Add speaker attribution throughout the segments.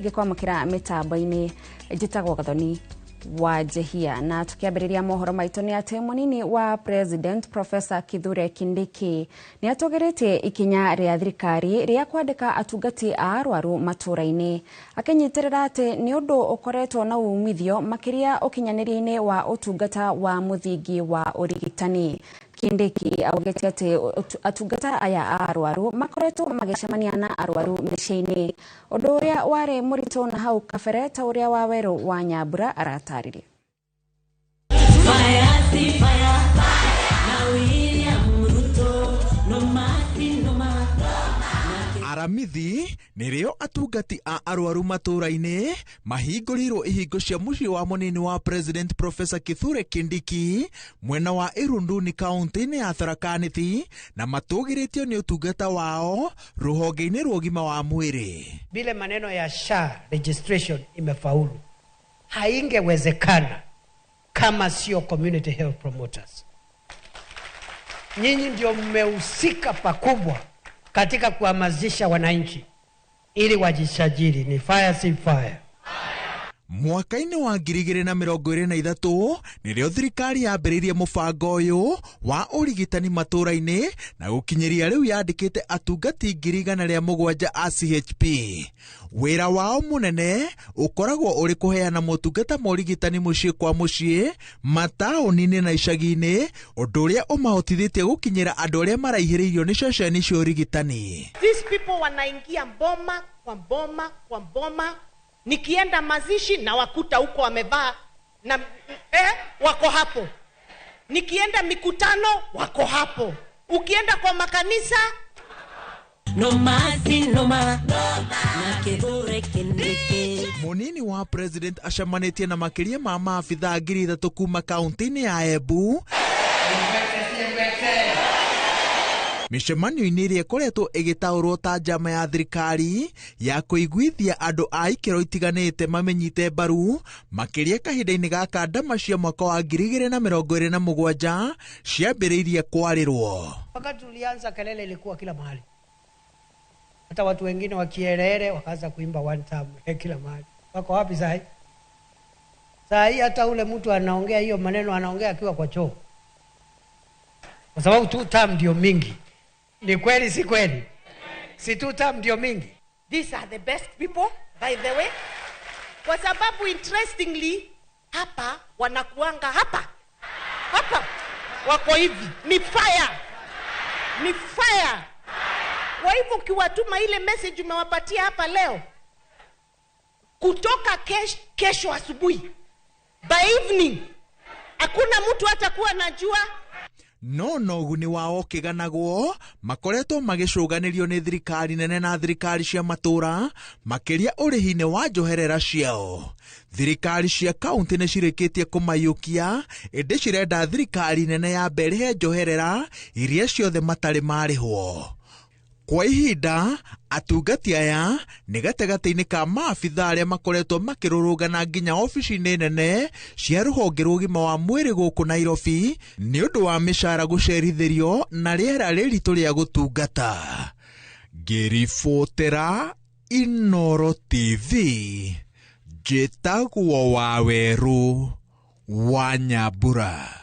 Speaker 1: Ngĩkwamũkĩra mĩtambo-inĩ njĩtagwo Gathoni wa Njehia. Na tukiambĩrĩria mohoro maitũ nĩ atĩ mũnini wa President Professor Kithure Kindiki nĩ atũgĩrĩtie ikinya rĩa thirikari rĩa kwandĩka atungati a arwaru matũũra-inĩ, akĩnyitĩrĩra atĩ nĩ ũndũ ũkoretwo na umithio makĩria ũkinyanĩria-inĩ wa ũtungata wa mũthingi wa ũrigitani. Kindiki augĩte atĩ atungata aya a arwaru makoretwo magĩcemania na arwaru mĩciĩ-inĩ, ũndũ ũrĩa warĩ mũritũ na hau kabere, ta ũrĩa Wawerũ wa Nyambura aratarĩria.
Speaker 2: Fire, si fire, na William Ruto, no mercy, no mercy.
Speaker 3: Aramithi nĩrĩo atungati a arwaru matũũra-inĩ mahingũrĩirwo ihingo cia mũciĩ wa mũnini wa President Professor Kithure Kindiki mwena wa Irunduni kaunti-inĩ ya Tharaka Nithi, na matũgĩrĩtio nĩ ũtungata wao rũhonge-inĩ rwa ũgima wa mwĩrĩ.
Speaker 4: Vile maneno ya SHA registration imefaulu, haingewezekana kama sio community health promoters. Nyinyi ndio mmehusika pakubwa katika kuhamasisha wananchi ili wajisajili. Ni fire si fire?
Speaker 3: Mwaka-inĩ wa 2023 nĩrĩo thirikari yambĩrĩirie mũbango ũyũ wa ũrigitani matũũra-inĩ, na gũkinyĩria rĩu yandĩkĩte atungati 107,000 a CHP. Wĩra wao mũnene ũkoragwo ũrĩ kũheana motungata ma ũrigitani mũciĩ kwa mũciĩ, mataũni-inĩ na icagi-inĩ, ũndũ ũrĩa ũmahotithĩtie gũkinyĩra andũ arĩa maraihĩrĩirio nĩ ceceni cia ũrigitani.
Speaker 5: These people wanaingia boma kwa boma kwa boma. Nikienda mazishi na wakuta huko wamevaa na wako hapo. Nikienda mikutano wako hapo. Ukienda kwa makanisa
Speaker 2: no mercy, no mercy. Na Kithure Kindiki.
Speaker 3: Munini wa President acemanĩtie na makĩria ma maabithaa 3,000 kuma kaunti-inĩ ya Embu mĩcemanio-inĩ ĩrĩa ĩkoretwo ĩgĩtaũrwo ta njama ya thirikari ya kũiguithia andũ a ikĩro itiganĩte mamenyite mbaru, makĩria kahinda-inĩ gaka ndama cia mwaka wa 2027 ciambĩrĩirie kwarĩrwo.
Speaker 4: Wakati tulianza kelele ilikuwa kila mahali, hata watu wengine wakielele wakaanza kuimba one time kila mahali. Wako wapi sahi? Sahi hata ule mtu anaongea hiyo maneno anaongea akiwa kwa choo, kwa sababu two term ndio mingi. Ni kweli si kweli? Si two term ndio mingi?
Speaker 5: These are the best people, by the way. Kwa sababu interestingly hapa wanakuanga hapa. Hapa wako hivi, ni fire. Ni fire. Kwa hivyo ukiwatuma ile message umewapatia hapa leo, kutoka kesho asubuhi, by evening, hakuna mtu atakuwa anajua.
Speaker 3: No no ũguni wao ũkĩganagwo makoretwo magĩcũganĩrio nĩ thirikari nene na thirikari cia matũũra, makĩria ũrĩhi-inĩ wa njoherera ciao. Thirikari cia kaunti nĩ cirĩkĩtie kũmaiyũkia, ĩndĩ cirenda thirikari nene yambe ĩrĩhe njoherera iria ciothe matarĩ marĩhwo. Kwa ihinda atungati aya nĩ gatagatĩ-inĩ ka maabithaa arĩa makoretwo makĩrũrũngana nginya obici-inĩ nene cia rũhonge rwa ũgima wa mwĩrĩ gũkũ Nairobi nĩ ũndũ wa mĩcara gũcerithĩrio na rĩera rĩritũ rĩa gũtungata. Ngĩribotera Inooro TV, njĩtagwo Wawerũ wa Nyambura.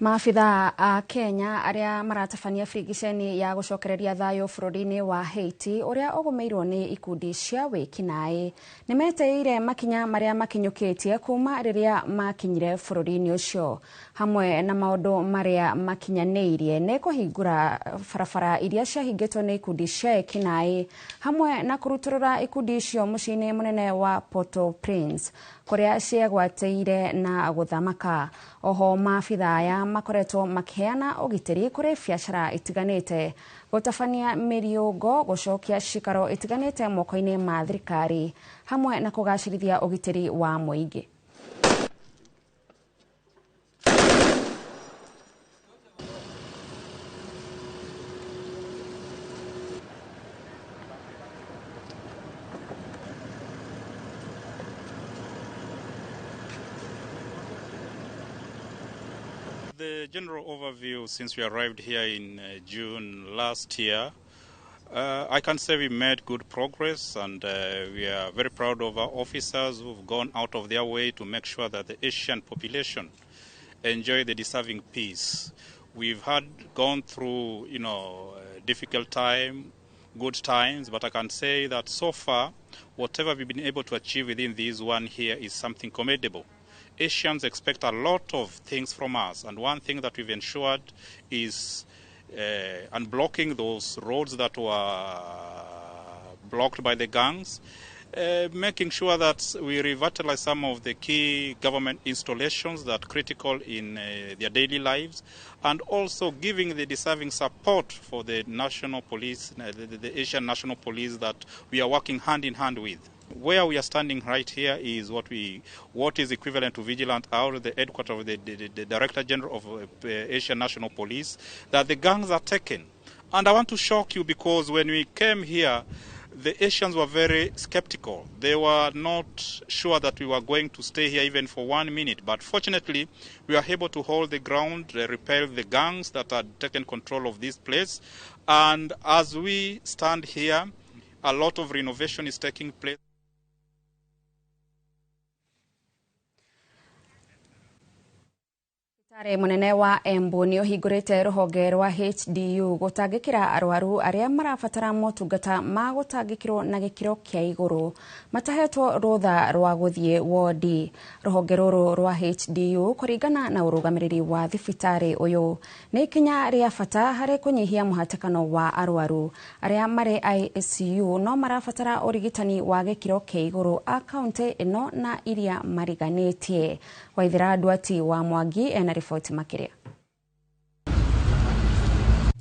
Speaker 1: Maabithaa a Kenya arĩa maratabania birigiceni ya gũcokereria thayũ bũrũri-inĩ wa Haiti ũrĩa ũgũmĩirwo nĩ ikundi cia wĩkinaĩ nĩmeteire makinya marĩa makinyũkĩtie kuma rĩrĩa makinyire bũrũri-inĩ ũcio, hamwe na maũndũ marĩa makinyanĩirie nĩ kũhingũra barabara iria ciahingĩtwo nĩ ikundi cia ekinaĩ, hamwe na kũrutũrũra ikundi icio mũciĩ-inĩ mũnene wa Port-au-Prince kũrĩa ciegwatĩire na gũthamaka. Oho maabithaa aya makoretwo makĩheana ũgitĩri kũrĩ biacara itiganĩte, gũtabania mĩriũngo, gũcokia cikaro itiganĩte moko-inĩ ma thirikari, hamwe na kũgacĩrithia ũgitĩri wa mũingĩ.
Speaker 6: The general overview since we arrived here in June last year, I can say we made good progress, and we are very proud of our officers who've gone out of their way to make sure that the Asian population enjoy the deserving peace. We've had gone through, difficult time, good times, but I can say that so far, whatever we've been able to achieve within this one here is something commendable. Asians expect a lot of things from us, and one thing that we've ensured is unblocking those roads that were blocked by the gangs, making sure that we revitalize some of the key government installations that are critical in their daily lives, and also giving the deserving support for the national police, the Asian National Police that we are working hand in hand with. Where we are standing right here is what is equivalent to Vigilant Hour, the headquarters of the Director General of Asian National Police, that the gangs are taken. And I want to shock you because when we came here, the Asians were very skeptical. They were not sure that we were going to stay here even for 1 minute. But fortunately, we were able to hold the ground, repel the gangs that had taken control of this place. And as we stand here, a lot of renovation is taking place.
Speaker 1: Thibitarĩ mũnene wa Embu nĩ ũhingũrĩte rũhonge rwa HDU gũtangĩkĩra arwaru arĩa marabatara motungata ma gũtangĩkĩrwo na gĩkĩro kĩa igũrũ matahetwo rũtha rwa gũthiĩ wodi. Rũhonge rũrũ rwa HDU kũringana na ũrũgamĩrĩri wa thibitarĩ ũyũ nĩ ikinya rĩa bata harĩ kũnyihia mũhatĩkano wa arwaru arĩa marĩ ICU no marabatara ũrigitani wa gĩkĩro kĩa igũrũ a kaunti ĩno na iria mariganĩtie. Waithira Ndwati wa Mwangi ena riboti makiria.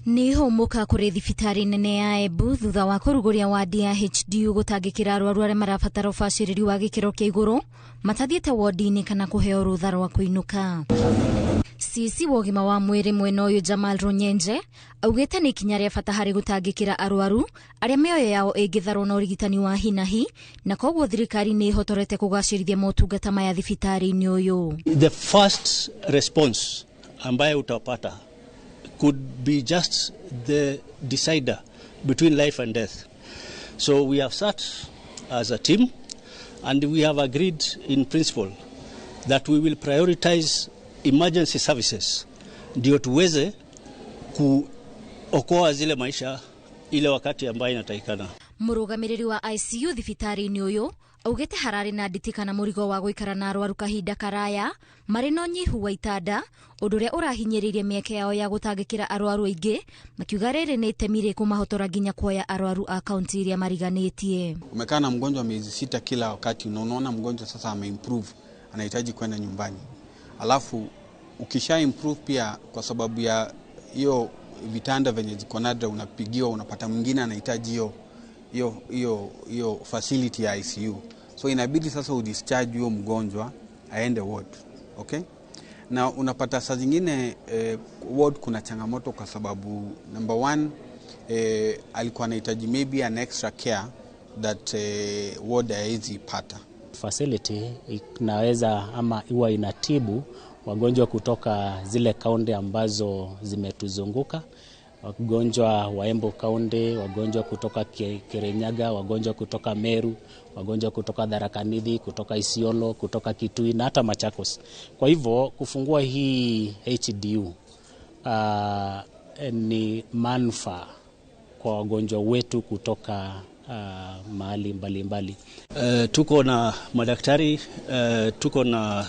Speaker 7: Nĩ ihũmũka kũrĩ thibitarĩ nene ya Embu thutha wa kũrugũria wadi ya HDU gũtangĩkĩra arwaru arĩa marabatara ũbacĩrĩri wa gĩkĩro kĩa igũrũ matathiĩte wodi-inĩ kana kũheo rũtha rwa kũinũka. CC wa ũgima wa mwĩrĩ mwena ũyũ Jamal Runyenje augĩte nĩ ikinya rĩa bata harĩ gũtangĩkĩra arwaru arĩa mĩoyo yao ĩngĩtharwo na ũrigitani wa hi na hi, na koguo thirikari nĩ ĩhotorete kũgacĩrithia motungata maya thibitarĩ-inĩ ũyũ.
Speaker 8: The first response ambaye utapata could be just the decider between life and death. So we have sat as a team and we have agreed in principle that we will prioritize emergency services ndio tuweze kuokoa zile maisha ile wakati ambayo inatakikana.
Speaker 7: Mũrũgamĩrĩri wa ICU thibitarĩ-inĩ ũyũ augĩte hararĩ na nditi kana mũrigo wa gũikara na arwaru kahinda karaya marĩ na ũnyihu wa itanda, ũndũ ũrĩa ũrahinyĩrĩirie mĩeke yao ya gũtangĩkĩra arwaru aingĩ, makiuga rĩrĩ nĩ itemi rĩkũmahotora nginya kuoya arwaru a kaunti iria mariganĩtie.
Speaker 9: Umekaa na mgonjwa miezi 6 kila wakati, na unaona mgonjwa sasa ameimprove, anahitaji kwenda nyumbani. Alafu ukisha improve pia kwa sababu ya hiyo vitanda venye ziko nadra, unapigiwa unapata mwingine anahitaji hiyo facility ya ICU. So inabidi sasa udischarge huyo mgonjwa aende ward. Okay? Na unapata saa zingine ward kuna changamoto kwa sababu number one, alikuwa anahitaji maybe an extra care that ward haiwezi pata.
Speaker 10: Facility inaweza ama iwa inatibu wagonjwa kutoka zile kaunti ambazo zimetuzunguka, wagonjwa wa Embu County, wagonjwa kutoka Kirinyaga, wagonjwa kutoka Meru, wagonjwa kutoka Tharaka Nithi, kutoka Isiolo, kutoka Kitui na hata Machakos. Kwa hivyo kufungua hii HDU ni manufaa kwa wagonjwa wetu kutoka mahali mbalimbali.
Speaker 8: Tuko na madaktari, tuko na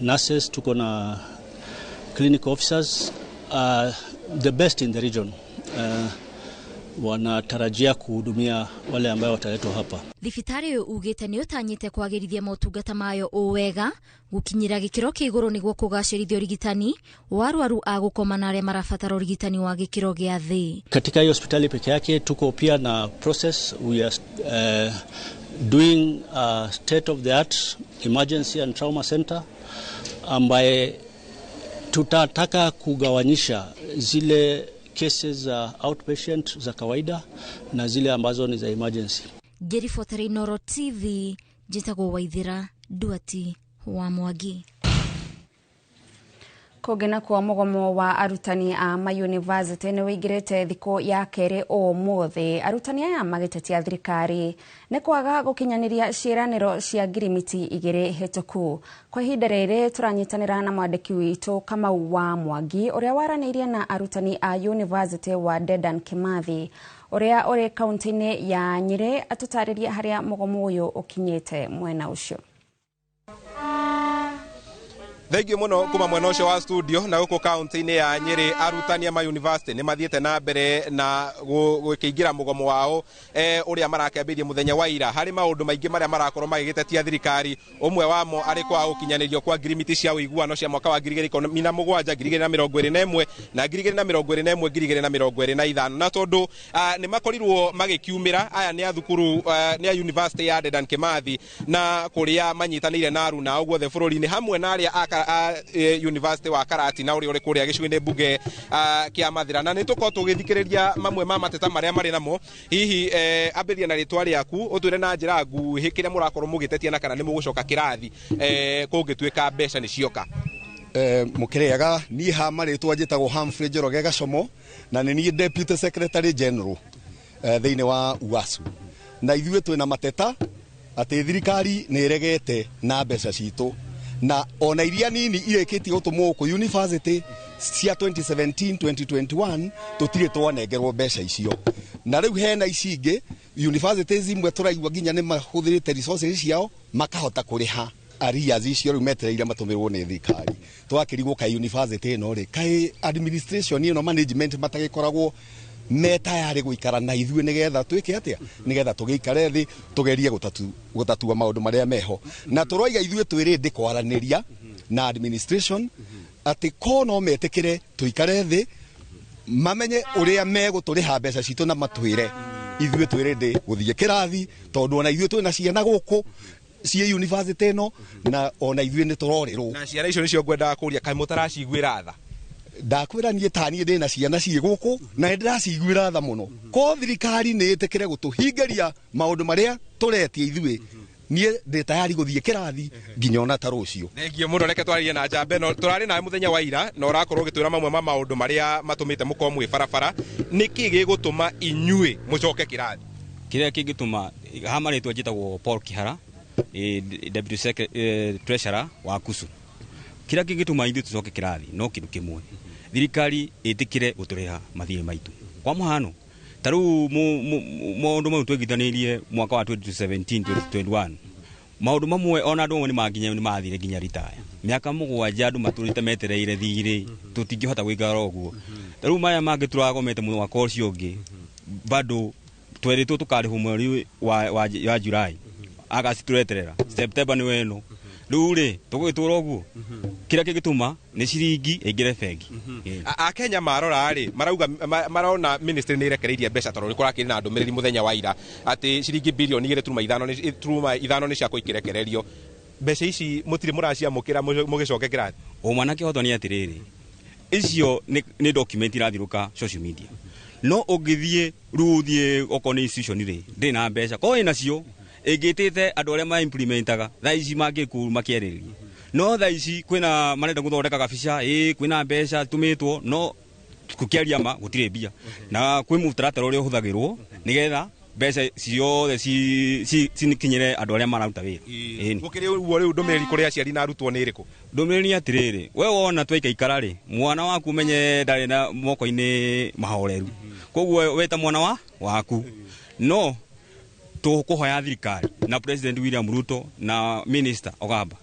Speaker 8: nurses, tuko na clinical officers, the best in the region. Wanatarajia kuhudumia wale ambao wataletwa hapa.
Speaker 7: Thibitarĩ ũyũ ugĩte nĩ ũtanyĩte kwagĩrithia motungata mayo o wega gũkinyĩra gĩkĩro kĩa igũrũ nĩguo kũgacĩrithia ũrigitani wa arwaru a gũkoma na arĩa marabatara ũrigitani wa gĩkĩro gĩa thĩ.
Speaker 8: Katika hiyo hospitali peke yake tuko pia na process, we are doing a state of the art emergency and trauma center ambaye tutataka kugawanyisha zile cases za outpatient za kawaida na zile ambazo ni za emergency.
Speaker 7: Ngĩribotera Inooro TV, njĩtagwo Waithira Nduati wa Mwangi.
Speaker 1: Kũngĩ nakuo mũgomo wa arutani a mayunivasĩtĩ nĩ wĩingĩrĩte thikũ ya kerĩ ũmũthĩ, arutani aya magĩtetia thirikari nĩ kwaga gũkinyanĩria ciĩranĩro cia ngirimiti igĩrĩ hĩtũku. Kwa ihinda rĩrĩ tũranyitanĩra na mwandĩki witũ Kamau wa Mwangi ũrĩa waranĩirie na arutani a yunivasĩtĩ wa Dedan Kimathi ũrĩa ũrĩ kaunti-inĩ ya Nyĩrĩ atũtarĩrie harĩa mũgomo ũyũ ũkinyĩte mwena ũcio.
Speaker 11: Thengiũ mũno kuma mwena ũcio wa studio. Na gũkũ kaunti-inĩ ya Nyĩrĩ, arutani a ma university nĩ mathiĩte na mbere na gũkĩingĩra mũgomo wao ũrĩa marakĩambĩrĩirie mũthenya wa ira. Harĩ maũndũ maingĩ marĩa marakorwo magĩgĩtetia thirikari, ũmwe wamo arĩ kwaga gũkinyanĩrio kwa ngirimiti cia ũiguano cia mwaka wa 2017, 2021 na 2021, 2025. Na tondũ nĩ makorirwo magĩkiumĩra, aya nĩ a thukuru, nĩ a university ya Dedan Kimathi, na kũrĩa manyitanĩire na aruna ao guothe bũrũri-inĩ, hamwe na arĩa a university wa Karatina ũrĩa ũrĩ kũrĩa gĩcigo-inĩ mbunge kĩa Mathĩra. Na nĩ tũkorwo tũgĩthikĩrĩria mamwe ma mateta marĩa marĩ namo. Hihi ambĩrĩria na rĩtwa rĩaku, ũtwĩre na njĩra nguhĩ kĩrĩa mũrakorwo mũgĩtetia na kana nĩ mũgũcoka kĩrathi kũngĩtuĩka mbeca nĩ cioka.
Speaker 12: Mũkĩrĩaga niĩ ha marĩtwa njĩtagwo Humphrey Njoroge Gacomo, na nĩ niĩ Deputy Secretary General thĩinĩ wa UASU. Na ithuĩ twĩna mateta atĩ thirikari nĩ ĩregete na mbeca citũ, na ona iria nini irĩkĩtie gũtũmwo gũkũ university cia 2017, 2021, tũtirĩ twanengerwo mbeca icio. Na rĩu hena ici ingĩ universities imwe tũraigua nginya nĩ mahũthĩrĩte resources ciao makahota kũrĩha arrears icio, rĩu metereire matũmĩrwo nĩ thirikari. Twakĩrigwo kaĩ university ĩno rĩ, kaĩ administration ĩno, management matagĩkoragwo me tayarĩ gũikara na ithuĩ nĩgetha twĩke atĩa, nĩgetha tũgĩikare thĩ tũgerie gũtatua maũndũ marĩa meho. Na tũroiga ithuĩ twĩ ready kwaranĩria na administration atĩ ko no metĩkĩre tũikare thĩ, mamenye ũrĩa megũtũrĩha mbeca citũ na matwĩre, ithuĩ twĩ ready gũthiĩ kĩrathi, tondũ ona ithuĩ twĩna ciana gũkũ ciĩ university ĩno, na ona ithuĩ nĩ tũrorĩrwo.
Speaker 11: Na ciana icio nĩcio ngwendaga kũria, kaĩ mũtaraciguĩra tha?
Speaker 12: Ndakwĩra niĩ ta niĩ ndĩna ciana ciĩ gũkũ na nĩ ndĩraciguĩra tha mũno. Ko thirikari nĩ ĩtĩkĩre gũtũhingĩria maũndũ marĩa tũretia ithuĩ, niĩ ndĩ tayari gũthiĩ kĩrathi nginya ona ta rũciũ.
Speaker 11: Thengiũ mũno. Reke twararie na njamba ĩno tũrarĩ nawe mũthenya wa ira, na ũrakorwo ũgĩtwĩra mamwe ma maũndũ marĩa matũmĩte mũkorwo mwĩ barabara. Nĩkĩ gĩgũtũma inyuĩ mũcoke kĩrathi?
Speaker 13: Kĩrĩa kĩngĩtũma, ha marĩtwa njĩtagwo Paul Kihara, Deputy Treasurer wa KUSU. Kĩrĩa kĩngĩtũma ithuĩ tũcoke kĩrathi no kĩndũ kĩmwe, thirikari ĩtĩkĩre gũtũrĩha mathiirĩ maitũ. Kwa mũhano, ta rĩu maũndũ mau twegithanĩirie mwaka wa 2017, 2021, maũndũ mamwe ona andũ amwe nĩ mathire nginya ritaya. Mĩaka 7 andũ matũrĩte metereire thirĩ, tũtingĩhota gũikara ũguo. Ta rĩu maya mangĩ tũragomete mwaka ũcio ũngĩ, bado twerĩtwo tũkarĩhwo mweri wa July, August tũreterera, September nĩ weno. Rĩu rĩ, tũgũgĩtũra ũguo? Kĩrĩa kĩngĩtũma nĩ ciringi ĩingĩre bengi.
Speaker 11: Akenya marora rĩ, marauga marona ministry nĩ ĩrekereirie mbeca, tondũ nĩ kũrakĩrĩ na ndũmĩrĩri mũthenya wa ira atĩ ciringi birioni 2.5 nĩ ciakorwo ikĩrekererio. Mbeca ici mũtirĩ mũraciamũkĩra mũgĩcoke kĩrathi?
Speaker 13: Ũma na kĩhoto nĩ atĩrĩrĩ, icio nĩ document irathirũka social media. No ũngĩthiĩ rĩu ũthiĩ okorwo nĩ institution rĩ, ndĩrĩ na mbeca, korwo ĩnacio ĩngĩtĩte andũ arĩa ma implementaga thaa ici mangĩkũ makĩarĩrĩria. No thaa ici kwĩna marenda gũthondeka gabica, ĩ kwĩna mbeca tũmĩtwo, no gũkĩaria ma gũtirĩ mbia. Na kwĩ mũtaratara ũrĩa ũhũthagĩrwo nĩgetha mbeca ciothe cikinyĩre andũ arĩa mararuta wĩra. Ĩni.
Speaker 11: Gũkĩrĩ ũguo, rĩu ndũmĩrĩri kũrĩ aciari na arutwo nĩ ĩrĩkũ?
Speaker 13: Ndũmĩrĩri nĩ atĩrĩrĩ, we wona twaikaikara rĩ, mwana waku ũmenye ndarĩ na moko-inĩ mahoreru, koguo we ta mwana waku no tũkũhoya thirikari na President William Ruto na Minister Ogamba,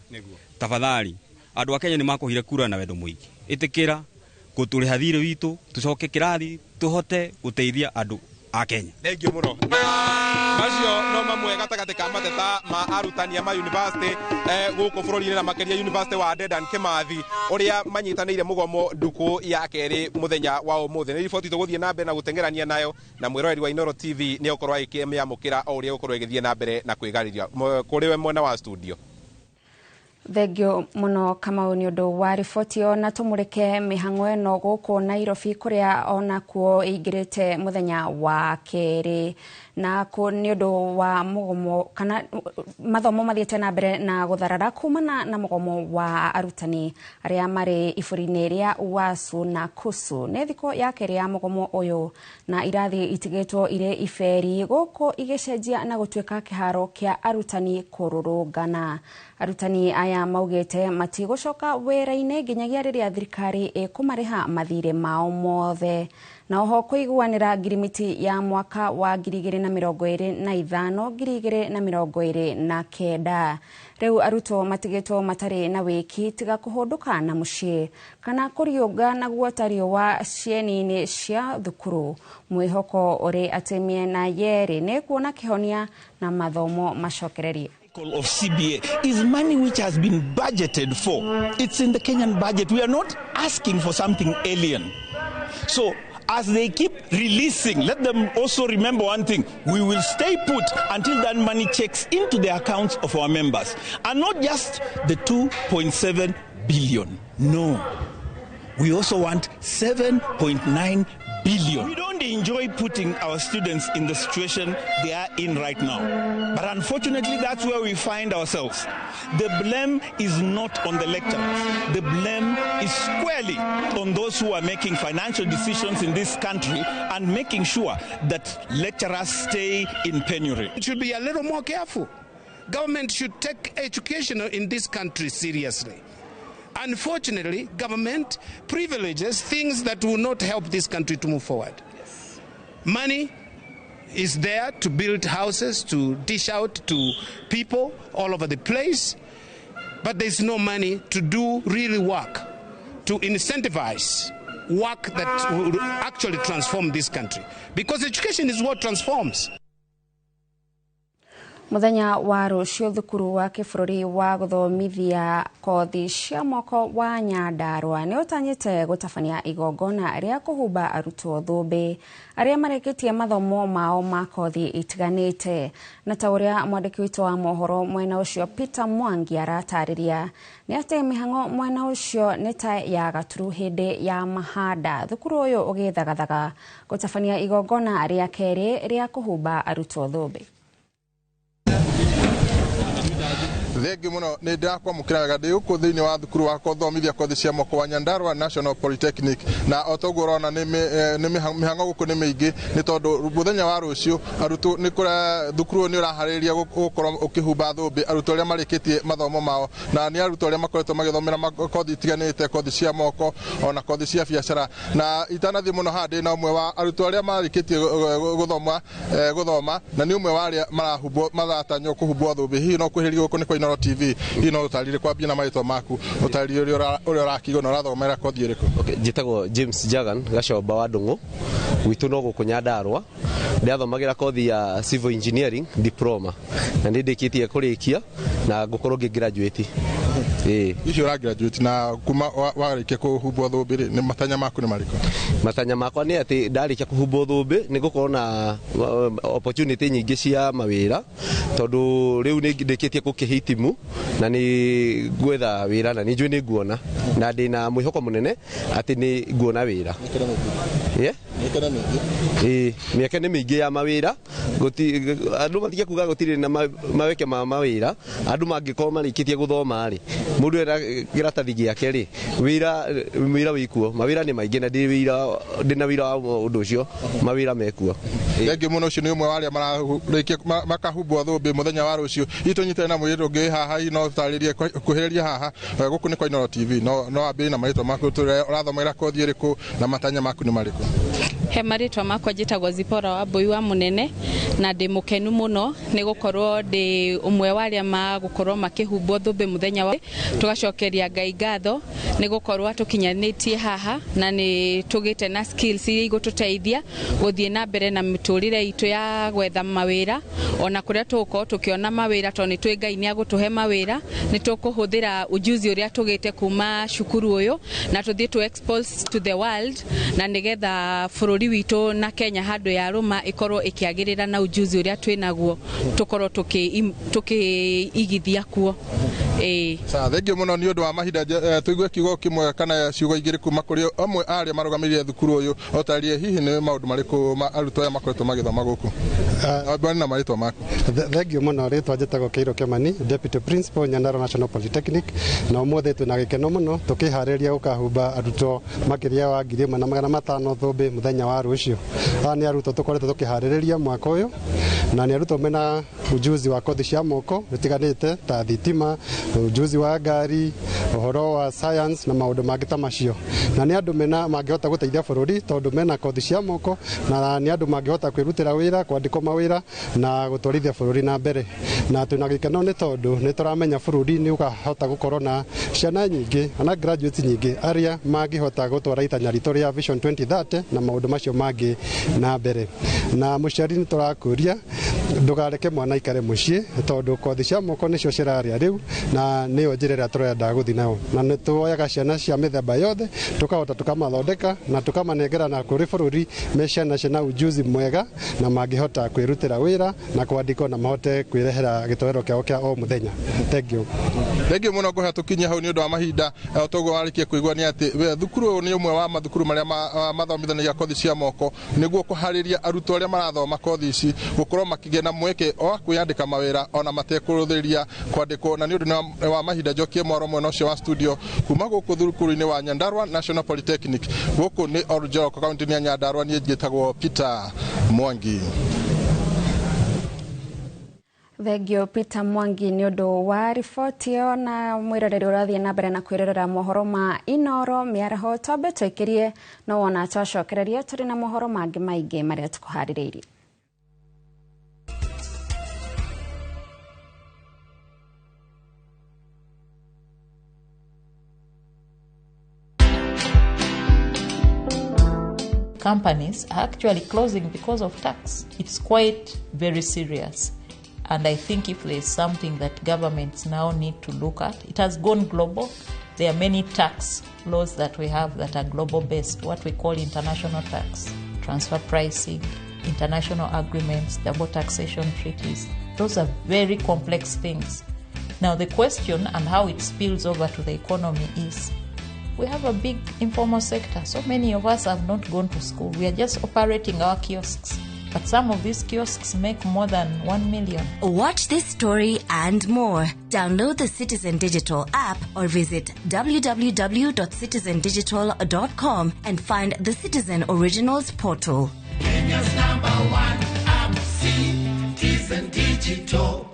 Speaker 13: tafadhali, andũ a Kenya nĩ makũhire kura na wendo mũingĩ, ĩtĩkĩra gũtũrĩha thirĩ witũ tũcoke kĩrathi tũhote gũteithia andũ a Kenya.
Speaker 11: Thengiũ mũno. Macio no mamwe gatagatĩ ka mateta ma arutani a ma university gũkũ bũrũri-inĩ, na makĩria University wa Dedan Kimathi ũrĩa manyitanĩire mũgomo ndukũ ya kerĩ mũthenya wa ũmũthĩ. Nĩ riboti tũgũthiĩ na mbere na gũteng'erania nayo, na mwĩroreri wa Inooro TV nĩ egũkorwo akĩmĩamũkĩra o ũrĩa ĩgũkorwo ĩgĩthiĩ na mbere na kwĩgarĩria. Kũrĩ we mwena wa studio.
Speaker 1: Thengio muno Kamau ni undu wa riboti ĩyo, na tumurike mĩhang'o ĩno gũkũ Nairobi kũrĩa onakuo ĩingĩrĩte mũthenya wa kerĩ, na nĩ ũndũ wa mũgomo kana mathomo mathiĩte na mbere na gũtharara kumana na mũgomo wa arutani arĩa marĩ iburi-inĩ rĩa UASU na KUSU. Nĩ thikũ ya kerĩ ya mũgomo ũyũ na irathi itigĩtwo irĩ iberi gũkũ igĩcenjia na gũtuĩka kĩharo kĩa arutani kũrũrũngana. Arutani aya maugĩte matigũcoka wĩra-inĩ nginyagia rĩrĩa thirikari ĩkũmarĩha mathirĩ mao mothe. Na oho kũiguanĩra ngirimiti ya mwaka wa 2025 2029. Rĩu arutwo matigĩtwo matarĩ na wĩki tiga kũhũndũka na mũciĩ kana kũriũnga na guota riũa cieni-inĩ cia thukuru. Mwĩhoko ũrĩ atĩ mĩena yerĩ nĩ kuona kĩhonia na mathomo macokererie.
Speaker 14: Of CBA is money which has been budgeted for. It's in the Kenyan budget. We are not asking for something alien. So as they keep releasing, let them also remember one thing. We will stay put until that money checks into the accounts of our members. And not just the 2.7 billion. No. We also want 7.9 billion. We don't enjoy putting our students in the situation they are in right now. But unfortunately, that's where we find ourselves. The blame is not on the lecturers. The blame is squarely on those who are making financial decisions in this country and making sure that lecturers stay in penury.
Speaker 15: It should be a little more careful. Government should take education in this country seriously. Unfortunately, government privileges things that will not help this country to move forward. Yes. Money is there to build houses, to dish out to people all over the place, but there's no money to do really work, to incentivize work that will actually transform this country. Because education is what transforms.
Speaker 1: Muthenya wa rũciũ thukuru wa kĩbũrũri wa gũthomithia kothi cia moko wa Nyandarua nĩ ũtanyĩte gũtabania igongona rĩa kũhumba arutwo thũmbĩ arĩa marĩkĩtie mathomo mao ma kothi itiganĩte. Na ta ũrĩa mwandĩki witũ wa mohoro mwena ũcio Peter Mwangi aratarĩria nĩ atĩ mĩhang'o mwena ũcio nĩ ta ya gaturu hĩndĩ ya mahanda, thukuru ũyũ ũgĩthagathaga gũtabania igongona rĩa kerĩ rĩa kũhumba arutwo thũmbĩ.
Speaker 16: Thengi muno ni ndirakwamukira wega ndi guku thiini wa thukuru wa kuthomithia kothi cia moko wa Nyandarua National Polytechnic, na o toguo urona ni mihango guku ni miingi ni tondu muthenya wa rucio arutwo ni kura thukuru ni urahariria gukorwo ukihumba thumbi arutwo aria marikitie mathomo mao, na ni arutwo aria makoretwo magithomera kothi itiganite, kothi cia moko ona kothi cia biacara. Na itanathi muno haha ndi na umwe wa arutwo aria marikitie guthoma na ni umwe wa aria marahumbwo maratanywo kuhumbwo thumbi. Hihi no kwihĩrio guku ni kwa Inooro TV, hihi no ũtarire kwambia na marĩtwa maku, ũtarire ũrĩa ũrakigwo na ũrathomera kothi ĩrĩkũ?
Speaker 17: Okay, njĩtagwo James Jagan Gacomba wa Ndung'u, gwitũ no gũkũ Nyandarua. Ndĩrathomagira kothi ya civil engineering diploma na nĩ ndĩkĩtie kũrĩkia na ngũkorwo ngĩ graduate.
Speaker 16: Icio ũra graduate na kuma warĩkia kũhumbwo thũmbĩ rĩ, nĩ matanya maku nĩ marĩkũ?
Speaker 17: Matanya makwa nĩ atĩ ndarĩkia kũhumbwo thũmbĩ nĩ ngũkorwo na opportunity nyingĩ cia mawĩra, tondũ rĩu nĩ ndĩkĩtie gũkĩhitimu na nĩ ngwetha wĩra na nĩ njũĩ nĩ nguona na ndĩna mwĩhoko mũnene atĩ nĩ nguona wĩra. Mĩeke nĩ mĩingĩ ya mawĩra, andũ matige kuga gũtirĩ na maweke ma mawĩra. Andũ mangĩkorwo marĩkĩtie gũthoma rĩ, mũndũ ena kĩratathi gĩake rĩ, wĩra wĩkuo, mawĩra nĩ maingĩ na ndĩna wĩra wa ũndũ ũcio, mawĩra mekuo.
Speaker 16: Thengiũ mũno. Ũcio nĩ ũmwe wa arĩa mararĩkia makahumbwo thũmbĩ mũthenya wa rũciũ. Hihi tũnyitane na mũirĩtu ũngĩ haha, hihi no ũtarĩrie kuhĩrĩria haha gũkũ nĩ kwa Inooro TV, no wambĩrĩrie na marĩtwa maku, ũrathomera kothi ĩrĩkũ na matanya maku nĩ marĩkũ?
Speaker 18: He marĩtwa makwa njĩtagwo Zipora wa Mbui wa Mũnene na ndĩ mũkenu mũno nĩ gũkorwo ndĩ ũmwe wa arĩa magũkorwo makĩhumbwo thũmbĩ mũthenya wa tũgacokeria Ngai ngatho nĩ gũkorwo tũkinyanĩtie haha na nĩ tũgĩte na skills iria igũtũteithia gũthiĩ na mbere na mĩtũrĩre itũ ya gwetha mawĩra, ona kũrĩa tũgũkorwo tũkĩona mawĩra tondũ nĩ twĩ Ngai nĩ agũtũhe mawĩra, nĩ tũkũhũthĩra ujuzi ũrĩa tũgĩte kuma cukuru ũyũ na tũthiĩ tũ expose to the world na nĩgetha bũrũri witũ na Kenya handũ ya rũma ĩkorwo ĩkĩagĩrĩra na ujuzi ũrĩa twĩnaguo tũkorwo tũkĩigithia kuo. Ĩĩ.
Speaker 16: Sawa, thengiũ mũno nĩ ũndũ wa mahinda. Tũigue kiugo kĩmwe kana ciugo igĩrĩ kuma kũrĩ amwe a arĩa marũgamĩrĩire thukuru ũyũ, ũtarĩrie hihi nĩ maũndũ marĩkũ arutwo aya makoretwo magĩthoma gũkũ. Ambani na marĩtwa maku.
Speaker 19: Thengiũ mũno. Rĩtwa njĩtagwo Kĩiro Kĩmani, Deputy Principal, Nyandarua National Polytechnic, na ũmũthĩ twĩna gĩkeno mũno tũkĩharĩria gũkahumba arutwo makĩria wa 1500 thũmbĩ mũthenya wa rũciũ. Aya nĩ arutwo tũkoretwo tũkĩharĩrĩria mwaka ũyũ, na nĩ arutwo mena ujuzi wa kothi cia moko itiganĩte ta thitima, ujuzi wa ngari, ũhoro wa science na maũndũ mangĩ ta macio, na nĩ andũ mena mangĩhota gũteithia bũrũri tondũ mena kothi cia moko, na nĩ andũ mangĩhota kwĩrutĩra wĩra, kwandĩkwo mawĩra na gũtwarithia bũrũri na mbere. Na twĩna gĩkeno nĩ tondũ nĩ tũramenya bũrũri nĩ ũkahota gũkorwo na ciana nyingĩ na graduates nyingĩ arĩa mangĩhota gũtwara itanya ritũ rĩa Vision 2030 na maũndũ macio mangĩ na mbere. Na mũciari, nĩ tũrakũria ndũkareke mwana aikare mũciĩ, tondũ kothi cia moko nĩcio cirarĩa rĩu na nĩyo njĩra ĩrĩa tũrenda gũthiĩ nayo, na nĩ tuoyaga ciana cia mĩthemba yothe, tũkahota tũkamathondeka na tũkamanengera na kũrĩ bũrũri me ciana ciĩna ujuzi mwega na mangĩhota kwĩrutĩra wĩra na kwandĩkwo na mahote kwĩrehera gĩtoero kĩao kĩa o mũthenya. Thank you.
Speaker 16: Thengiũ mũno. Ngũhe tũkinyie hau nĩ ũndũ wa mahinda. O toguo warĩkia kũigua nĩ atĩ thukuru ũyũ nĩ ũmwe wa mathukuru marĩa mathomithanagia kothi cia moko nĩguo kũharĩria arutwo arĩa marathoma kothi ici gũkorwo makĩgĩa na mweke wa kwĩyandĩka mawĩra ona matekũrũthĩrĩria kwandĩkwo. Na nĩ ũndũ wa mahinda, njokie mwaro mwena ũcio wa studio. Kuma gũkũ thukuru-inĩ wa Nyandarua National Polytechnic, gũkũ nĩ Oljoro, kaunti-inĩ ya Nyandarua, niĩ njĩtagwo Peter Mwangi.
Speaker 1: Thengio Peter Mwangi nĩ ũndũ wa riboti ĩyo. Na mwĩroreri, ũrathiĩ na mbere na kwĩrorera mohoro ma Inoro mĩaraho. Twambe tũikĩrie, no wona twacokereria tũrĩ na mohoro mangĩ maingĩ marĩa tũkũharĩrĩirie.
Speaker 20: Companies are actually closing because of tax. It's quite very serious. And I think if there's something that governments now need to look at, it has gone global. There are many tax laws that we have that are global based, what we call international tax, transfer pricing, international agreements, double taxation treaties. Those are very complex things. Now, the question and how it spills over to the economy is we have a big informal sector. So many of us have not gone to school. We are just operating our kiosks. But some of these kiosks make more than 1 million.
Speaker 21: Watch this story and more. Download the Citizen Digital app or visit www.citizendigital.com and find the Citizen Originals portal.
Speaker 22: Kenya's number one app, Citizen Digital.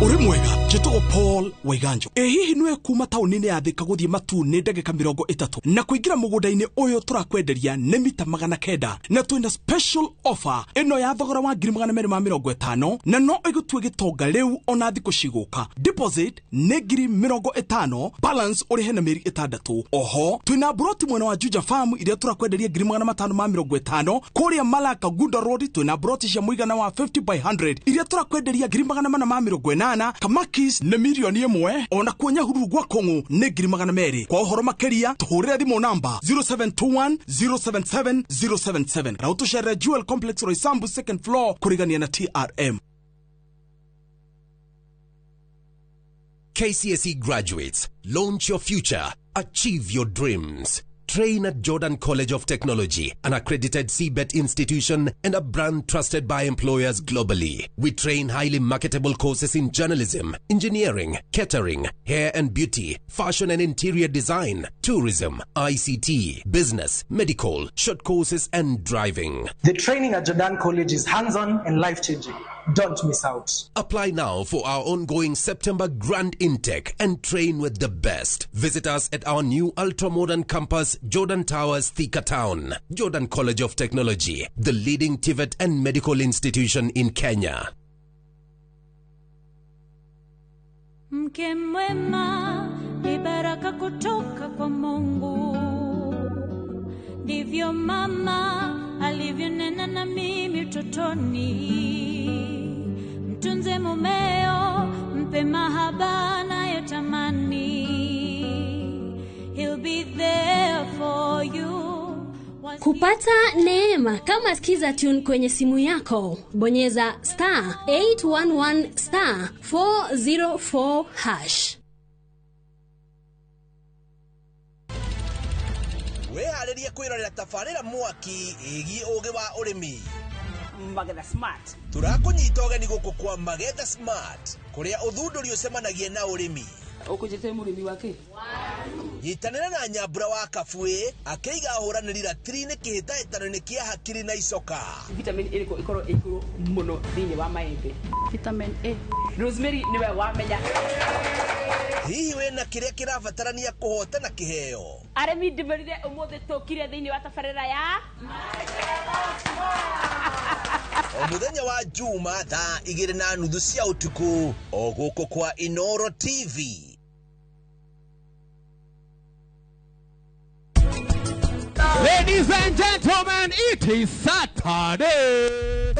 Speaker 23: Ũrĩ mwega, njĩtagwo Paul Waiganjo. Ĩ hihi nĩwe kuma taũni-inĩ ya Thika gũthiĩ Matu nĩ ndagĩka 30, na kũingĩra mũgũnda-inĩ ũyũ tũrakwenderia nĩ mita 900, na twĩna special offer ĩno ya thogora wa 250,000, na no ĩgũtue gĩtonga rĩu ona thikũ cigũka. Deposit nĩ 50,000, balance ũrĩhe na mĩeri 6. Oho twĩna mburoti mwena wa Juja Farm iria tũrakwenderia 550,000. Kũrĩa Malaka Gunda Road twĩna mburoti cia mũigana wa 50 by 100 iria tũrakwenderia 480,000. Kamakis nĩ 1,000,000, ona kuo Nyahururu gwa Kũng'ũ nĩ 200,000. Kwa ũhoro makĩria tũhũrĩre thimũ namba 0721 077 077 na ũtũcerere Jewel Complex, Roysambu, second floor, kũrigania na TRM.
Speaker 24: KCSE graduates, launch your future, achieve your dreams. Train at Jordan College of Technology, an accredited CBET institution and a brand trusted by employers globally. We train highly marketable courses in journalism, engineering, catering, hair and beauty, fashion and interior design, tourism, ICT, business, medical, short courses and driving.
Speaker 25: The training at Jordan College is hands-on and life-changing. Don't miss out.
Speaker 24: Apply now for our ongoing September grand intake and train with the best. Visit us at our new ultra-modern campus, Jordan Towers, Thika Town. Jordan College of Technology, the leading TVET and medical institution in Kenya.
Speaker 26: Mke mwema ni baraka kutoka kwa Mungu, ndivyo mama. alivyonena na mimi utotoni. Mtunze mumeo, mpe mahaba anayotamani. He'll be there for you.
Speaker 2: Kupata neema kama Skiza Tune kwenye simu yako, bonyeza star 811 star 404 hash.
Speaker 3: Wĩharĩrie kwĩrorera tabarĩra mwaki ĩgiĩ ũgĩ wa ũrĩmi.
Speaker 4: Magetha Smart.
Speaker 3: Tũrakũnyita ũgeni gũkũ kwa Magetha Smart, kũrĩa ũthundũri ũcemanagia na ũrĩmi.
Speaker 4: Ũkũnjĩte mũrĩmi wa kĩ?
Speaker 3: Nyitanĩra na Nyambura wa Kabuĩ akĩiga ahũranĩri ratiri-inĩ kĩhĩtahĩtano-inĩ kĩa hakiri na icoka.
Speaker 4: Vitamin ĩrĩkũ ĩkorwo ĩ igũrũ mũno thĩinĩ wa maembe? Vitamin A. Rosemary nĩwe wamenya.
Speaker 3: Hihi wĩna kĩrĩa kĩrabatarania kũhotana kĩheo?
Speaker 4: Arĩmi ndĩmerire ũmũthĩ tũkire thĩinĩ wa tabarĩra ya
Speaker 3: O mũthenya wa Juma thaa 2:30 cia ũtukũ o gũkũ kwa Inoro TV.
Speaker 22: Ladies and gentlemen, it is Saturday.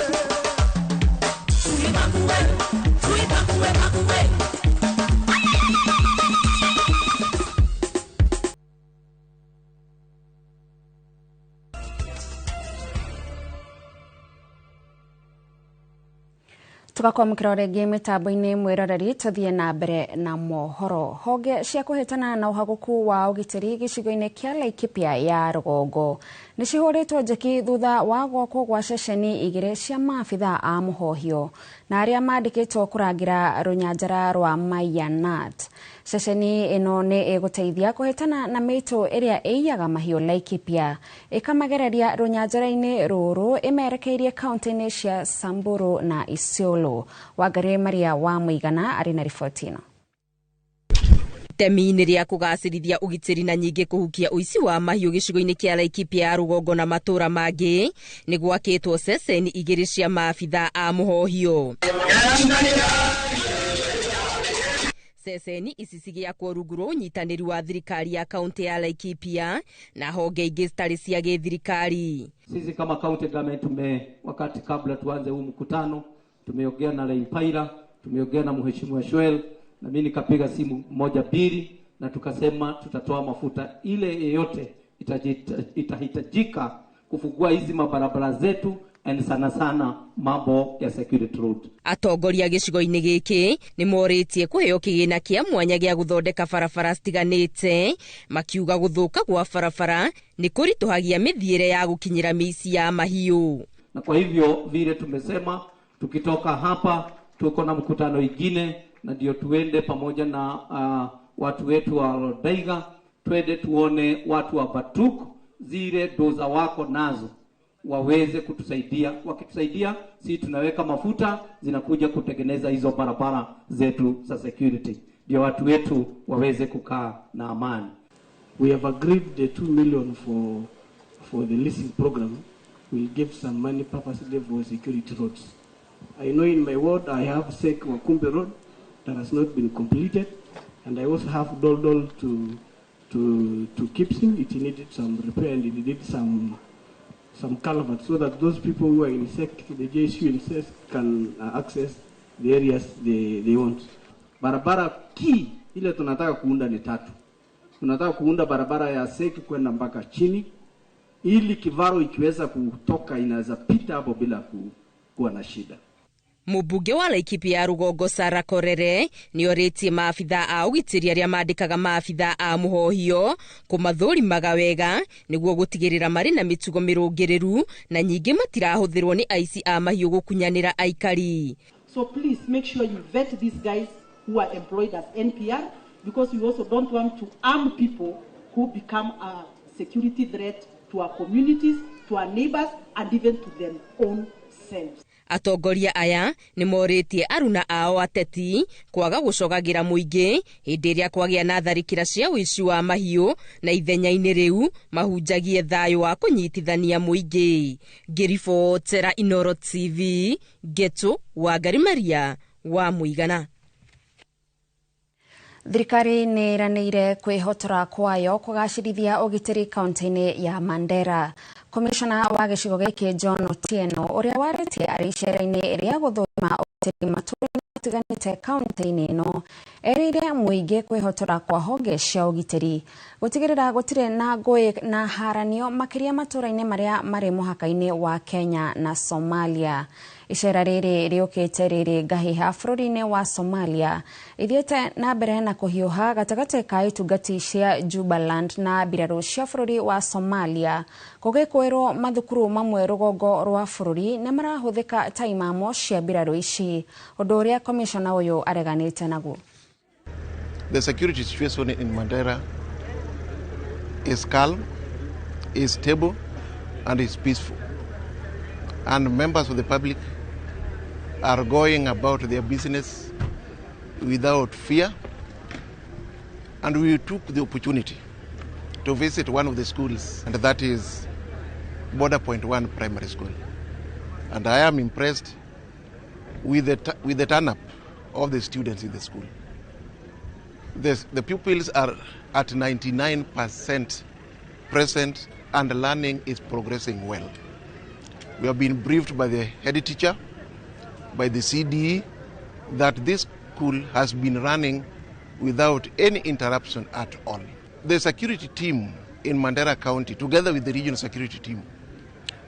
Speaker 1: Tugakwamũkĩra rĩngĩ mĩtambo-inĩ mwĩroreri tũthiĩ na mbere na mohoro. Honge cia kũhĩtana na ũhagũku wa ũgitĩri gĩcigo-inĩ kĩa Laikipia ya rũgongo nĩ cihũrĩtwo njeki thutha wa gwakwo gwa ceceni igĩrĩ cia maabitha a mũhohio na arĩa mandĩkĩtwo kũrangĩra rũnyanjara rwa Maiyanat. Ceceni ĩno nĩ ĩgũteithia kũhĩtana na mĩitũ ĩrĩa ĩiyaga mahiũ Laikipia ĩkamagereria rũnyanjara-inĩ rũrũ ĩmerekeirie kaunti-inĩ cia Samburu na Isiolo. Wangari Maria wa Mũigana arĩ na riboti ĩno.
Speaker 5: Itemi-inĩ rĩa kũgacĩrithia ũgitĩri na nyingĩ kũhukia ũici wa mahiũ gĩcigo-inĩ kĩa Laikipia ya rũgongo na matũra mangĩ nĩ gwakĩtwo ceceni igĩrĩ cia maabitha a mũhohio. Ceceni ici cigĩakwo rungu rwa ũnyitanĩri wa thirikari ya kaunti ya Laikipia na honge ingĩ citarĩ cia gĩthirikari.
Speaker 6: Sisi kama county government wakati kabla tuanze huu mkutano tumeongea na Laipaira, tumeongea na Mheshimiwa Shwel, na mimi nikapiga simu moja mbili na tukasema tutatoa mafuta ile yeyote itahitajika kufungua hizi mabarabara zetu and sana sana mambo ya security road.
Speaker 5: Atongoria gĩcigo-inĩ gĩkĩ nĩ morĩtie kũheo kĩgĩna kĩa mwanya gĩa gũthondeka barabara citiganĩte, makiuga gũthũka gwa barabara nĩ kũritũhagia mĩthiĩre ya gũkinyĩra mĩici ya mahiũ.
Speaker 6: Na kwa hivyo vile tumesema tukitoka hapa tuko na mkutano ingine, na ndio tuende pamoja na watu wetu wa Lodaiga, twende tuone watu wa Batuk zile doza wako nazo waweze kutusaidia. Wakitusaidia si tunaweka mafuta zinakuja kutengeneza hizo barabara zetu za security, ndio watu wetu waweze kukaa na amani.
Speaker 9: We have agreed the 2 million for the leasing program. We'll give some money purposely for security roads. I know in my ward I have Sek Wakumbe Road that has not been completed, and I also have Doldol to Kipsing. It needed some repair and it needed some culverts so that those people who are in SEC, the JSU in SEC, can access the areas they want.
Speaker 6: Barabara key ile tunataka kuunda ni tatu. Tunataka kuunda barabara ya SEC kwenda mpaka chini ili kivaro ikiweza kutoka inaweza pita hapo bila kuwa na shida.
Speaker 5: Mũmbunge wa Laikipia ya rũgongo Sarah Korere nĩorĩtie maabitha a ũgitĩri arĩa mandĩkaga maabitha a mũhohio kũmathũrimaga wega nĩguo gũtigĩrĩra marĩ na mĩtugo mĩrũngĩrĩru na nyingĩ matirahũthĩrwo nĩ aici a mahiũ gũkunyanĩra aikari.
Speaker 27: So please make sure you vet these guys who are employed as NPR, because we also don't want to arm people who become a security threat to our communities, to our neighbors, and even to their own selves.
Speaker 5: Atongoria aya nĩ morĩtie aruna ao ateti kwaga gũcogagĩra mũingĩ hĩndĩ ĩrĩa kwagĩa na tharĩkĩra cia ũici wa mahiũ na ithenya-inĩ rĩu mahunjagie thayũ wa kũnyitithania mũingĩ. Ngĩribotera Inoro TV, Ngetu Wangari Maria wa Mũigana.
Speaker 1: Thirikari nĩ ĩranĩire kwĩhotora kwayo kũgacĩrithia ũgitĩri kaunti-inĩ ya Mandera. Komishona wa gĩcigo gĩkĩ John Otieno ũrĩa warĩtie arĩ icera-inĩ rĩa gũthũrima ũgitĩri matũũra-inĩ matiganĩte kaunti-inĩ ĩno erĩire mũingĩ kwĩhotora kwa honge cia ũgitĩri gũtigĩrĩra gũtirĩ na ngũĩ na haranio makĩria matũũra-inĩ marĩa marĩ mũhaka-inĩ wa Kenya na Somalia. Icera rĩrĩ rĩũkĩte rĩrĩ ngahĩha bũrũri-inĩ wa Somalia ithiĩte na mbere na kũhiũha gatagatĩ ka itungati cia Jubaland na mbirarũ cia bũrũri wa Somalia gũgĩkwĩrwo mathukuru mamwe rũgongo rwa bũrũri nĩ marahũthĩka ta imamo cia mbirarũ ici, ũndũ ũrĩa komishona ũyũ areganĩte naguo.
Speaker 7: The security situation in Mandera is calm, is stable, and is peaceful. And members of the public are going about their business without fear. And we took the opportunity to visit one of the schools, and that is Border Point 1 Primary School. And I am impressed with the turn-up of the students in the school. The pupils are at 99% present and learning is progressing well. We have been briefed by the head teacher, by the CDE, that this school has been running without any interruption at all. The security team in Mandera County, together with the regional security team,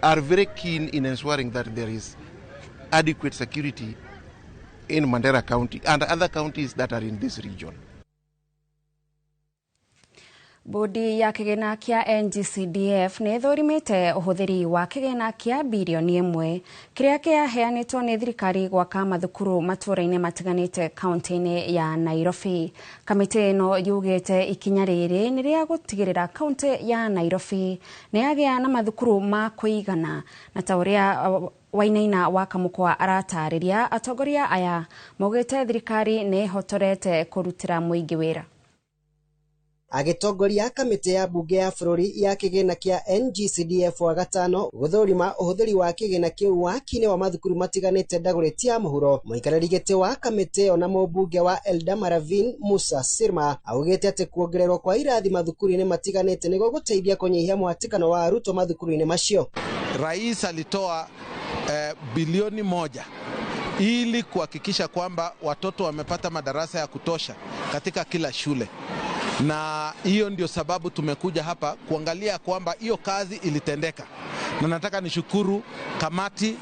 Speaker 7: are very keen in ensuring that there is adequate security in Mandera County and other counties that are in this region.
Speaker 1: Bodi ya kĩgĩna kĩa NGCDF nĩ ĩthũrimĩte ũhũthĩri wa kĩgĩna kĩa birioni 1 kĩrĩa kĩaheanĩtwo nĩ thirikari gwaka mathukuru matũũra-inĩ matiganĩte kaunti-inĩ ya Nairobi. Kamĩtĩ ĩno yugĩte ikinya rĩrĩ nĩ rĩa gũtigĩrĩra kaunti ya Nairobi nĩ yagĩa na mathukuru ma kũigana, na ta ũrĩa Wainaina wa Kamũkwa aratarĩria, atongoria aya maugĩte thirikari nĩ ĩhotorete kũrutĩra mũingĩ wĩra.
Speaker 8: Agĩtongoria kamĩtĩ ya bunge ya bũrũri ya kĩgĩna kĩa NGCDF wa gatano gũthũrima ũhũthĩri wa kĩgĩna kĩu waki-inĩ wa mathukuru matiganĩte Dagoretti ya mũhuro. Mũikarĩri gĩtĩ wa kamĩtĩ ĩyo na mũmbunge wa Eldama Ravine Musa Sirma augĩte atĩ kuongererwo kwa irathi mathukuru-inĩ matiganĩte nĩguo gũteithia kũnyihia mũhatĩkano wa arutwo mathukuru-inĩ macio.
Speaker 15: Rais alitoa bilioni 1 ili kuhakikisha kwamba watoto wamepata madarasa ya kutosha katika kila shule. Na hiyo ndio sababu tumekuja hapa kuangalia kwamba hiyo kazi ilitendeka. Na nataka nishukuru kamati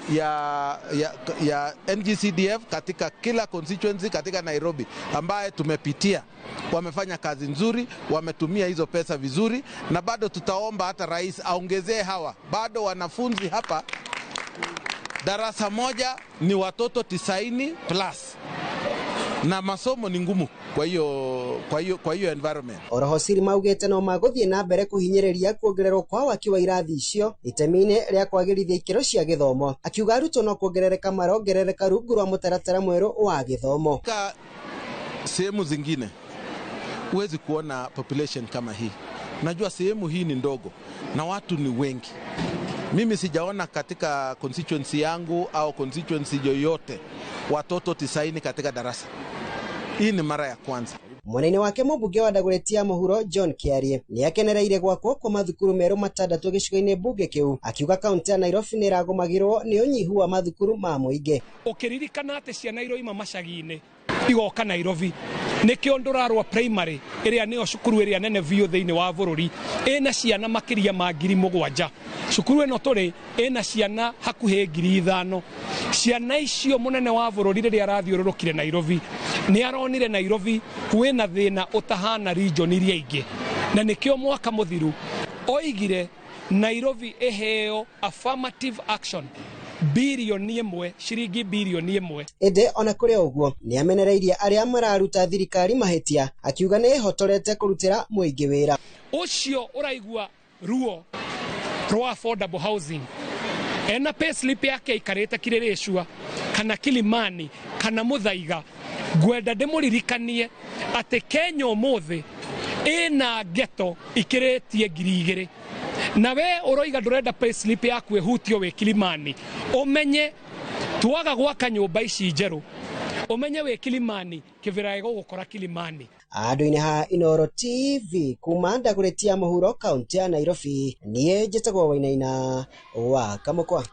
Speaker 15: ya NGCDF katika kila constituency katika Nairobi ambaye tumepitia. Wamefanya kazi nzuri, wametumia hizo pesa vizuri, na bado tutaomba hata rais aongezee hawa. Bado wanafunzi hapa darasa moja ni watoto 90 plus. Na masomo ni ngumu kwa hiyo environment.
Speaker 8: Oroho Sirima augĩte no magũthiĩ na mbere kũhinyĩrĩria kuongererwo kwa waki wa irathi icio itemi-inĩ rĩa kwagĩrithia ikĩro cia gĩthomo, akiuga arutwo no kuongerereka marongerereka rungu rwa mũtaratara mwerũ wa gĩthomo.
Speaker 15: Ka sehemu zingine huwezi kuona population kama hii. Najua sehemu hii ni ndogo na watu ni wengi. Mimi sijaona katika constituency yangu au constituency yoyote watoto 90 katika darasa. Hii ni mara ya kwanza.
Speaker 8: Mwena-inĩ wake mũmbunge wa Dagoretti ya mũhuro John Kiarie nĩ akenereire gwakwo kwa mathukuru merũ matandatũ gĩcigo-inĩ mbunge kĩu, akiuga kaunti ya Nairobi nĩ ĩragũmagĩrwo nĩ ũnyihu wa mathukuru ma mũingĩ.
Speaker 10: Ũkĩririkana atĩ ciana iroima macagi-inĩ igoka Nairobi, nĩkĩo Ndũrarũa Primary ĩrĩa nĩyo cukuru ĩrĩa nene biũ thĩinĩ wa bũrũri ĩna ciana makĩria ma 7,000. Cukuru ĩno tũrĩ ĩna ciana hakuhĩ 5,000. Ciana icio mũnene wa bũrũri rĩrĩa arathiũrũrũkire Nairobi nĩ aronire Nairobi kwĩna thĩna ũtahana region iria ingĩ, na nĩkĩo mwaka mũthiru oigire Nairobi ĩheo affirmative action bilioni 1, ciringi bilioni 1.
Speaker 8: Ĩndĩ ona kũrĩ ũguo nĩ amenereirie arĩa mararuta thirikari mahĩtia, akiuga nĩ ĩhotorete kũrutĩra mũingĩ wĩra.
Speaker 10: Ũcio ũraigua ruo rwa affordable housing ena payslip yake aikarĩte Kileleshwa kana Kilimani kana Muthaiga, ngwenda ndĩmũririkanie atĩ Kenya ũmũthĩ ĩna ghetto ikĩrĩtie 2,000. Na we ũroiga ndũrenda payslip yaku ĩhutio wĩ Kilimani, ũmenye twaga gwaka nyũmba ici njerũ, ũmenye wĩ Kilimani kĩbĩra gĩgũgũkora Kilimani.
Speaker 8: Andũ-inĩ ha Inooro TV kuma Dagoretti ya mũhuro kaunti ya Nairobi, niĩ njĩtagwo Wainaina wa Kamũkwa.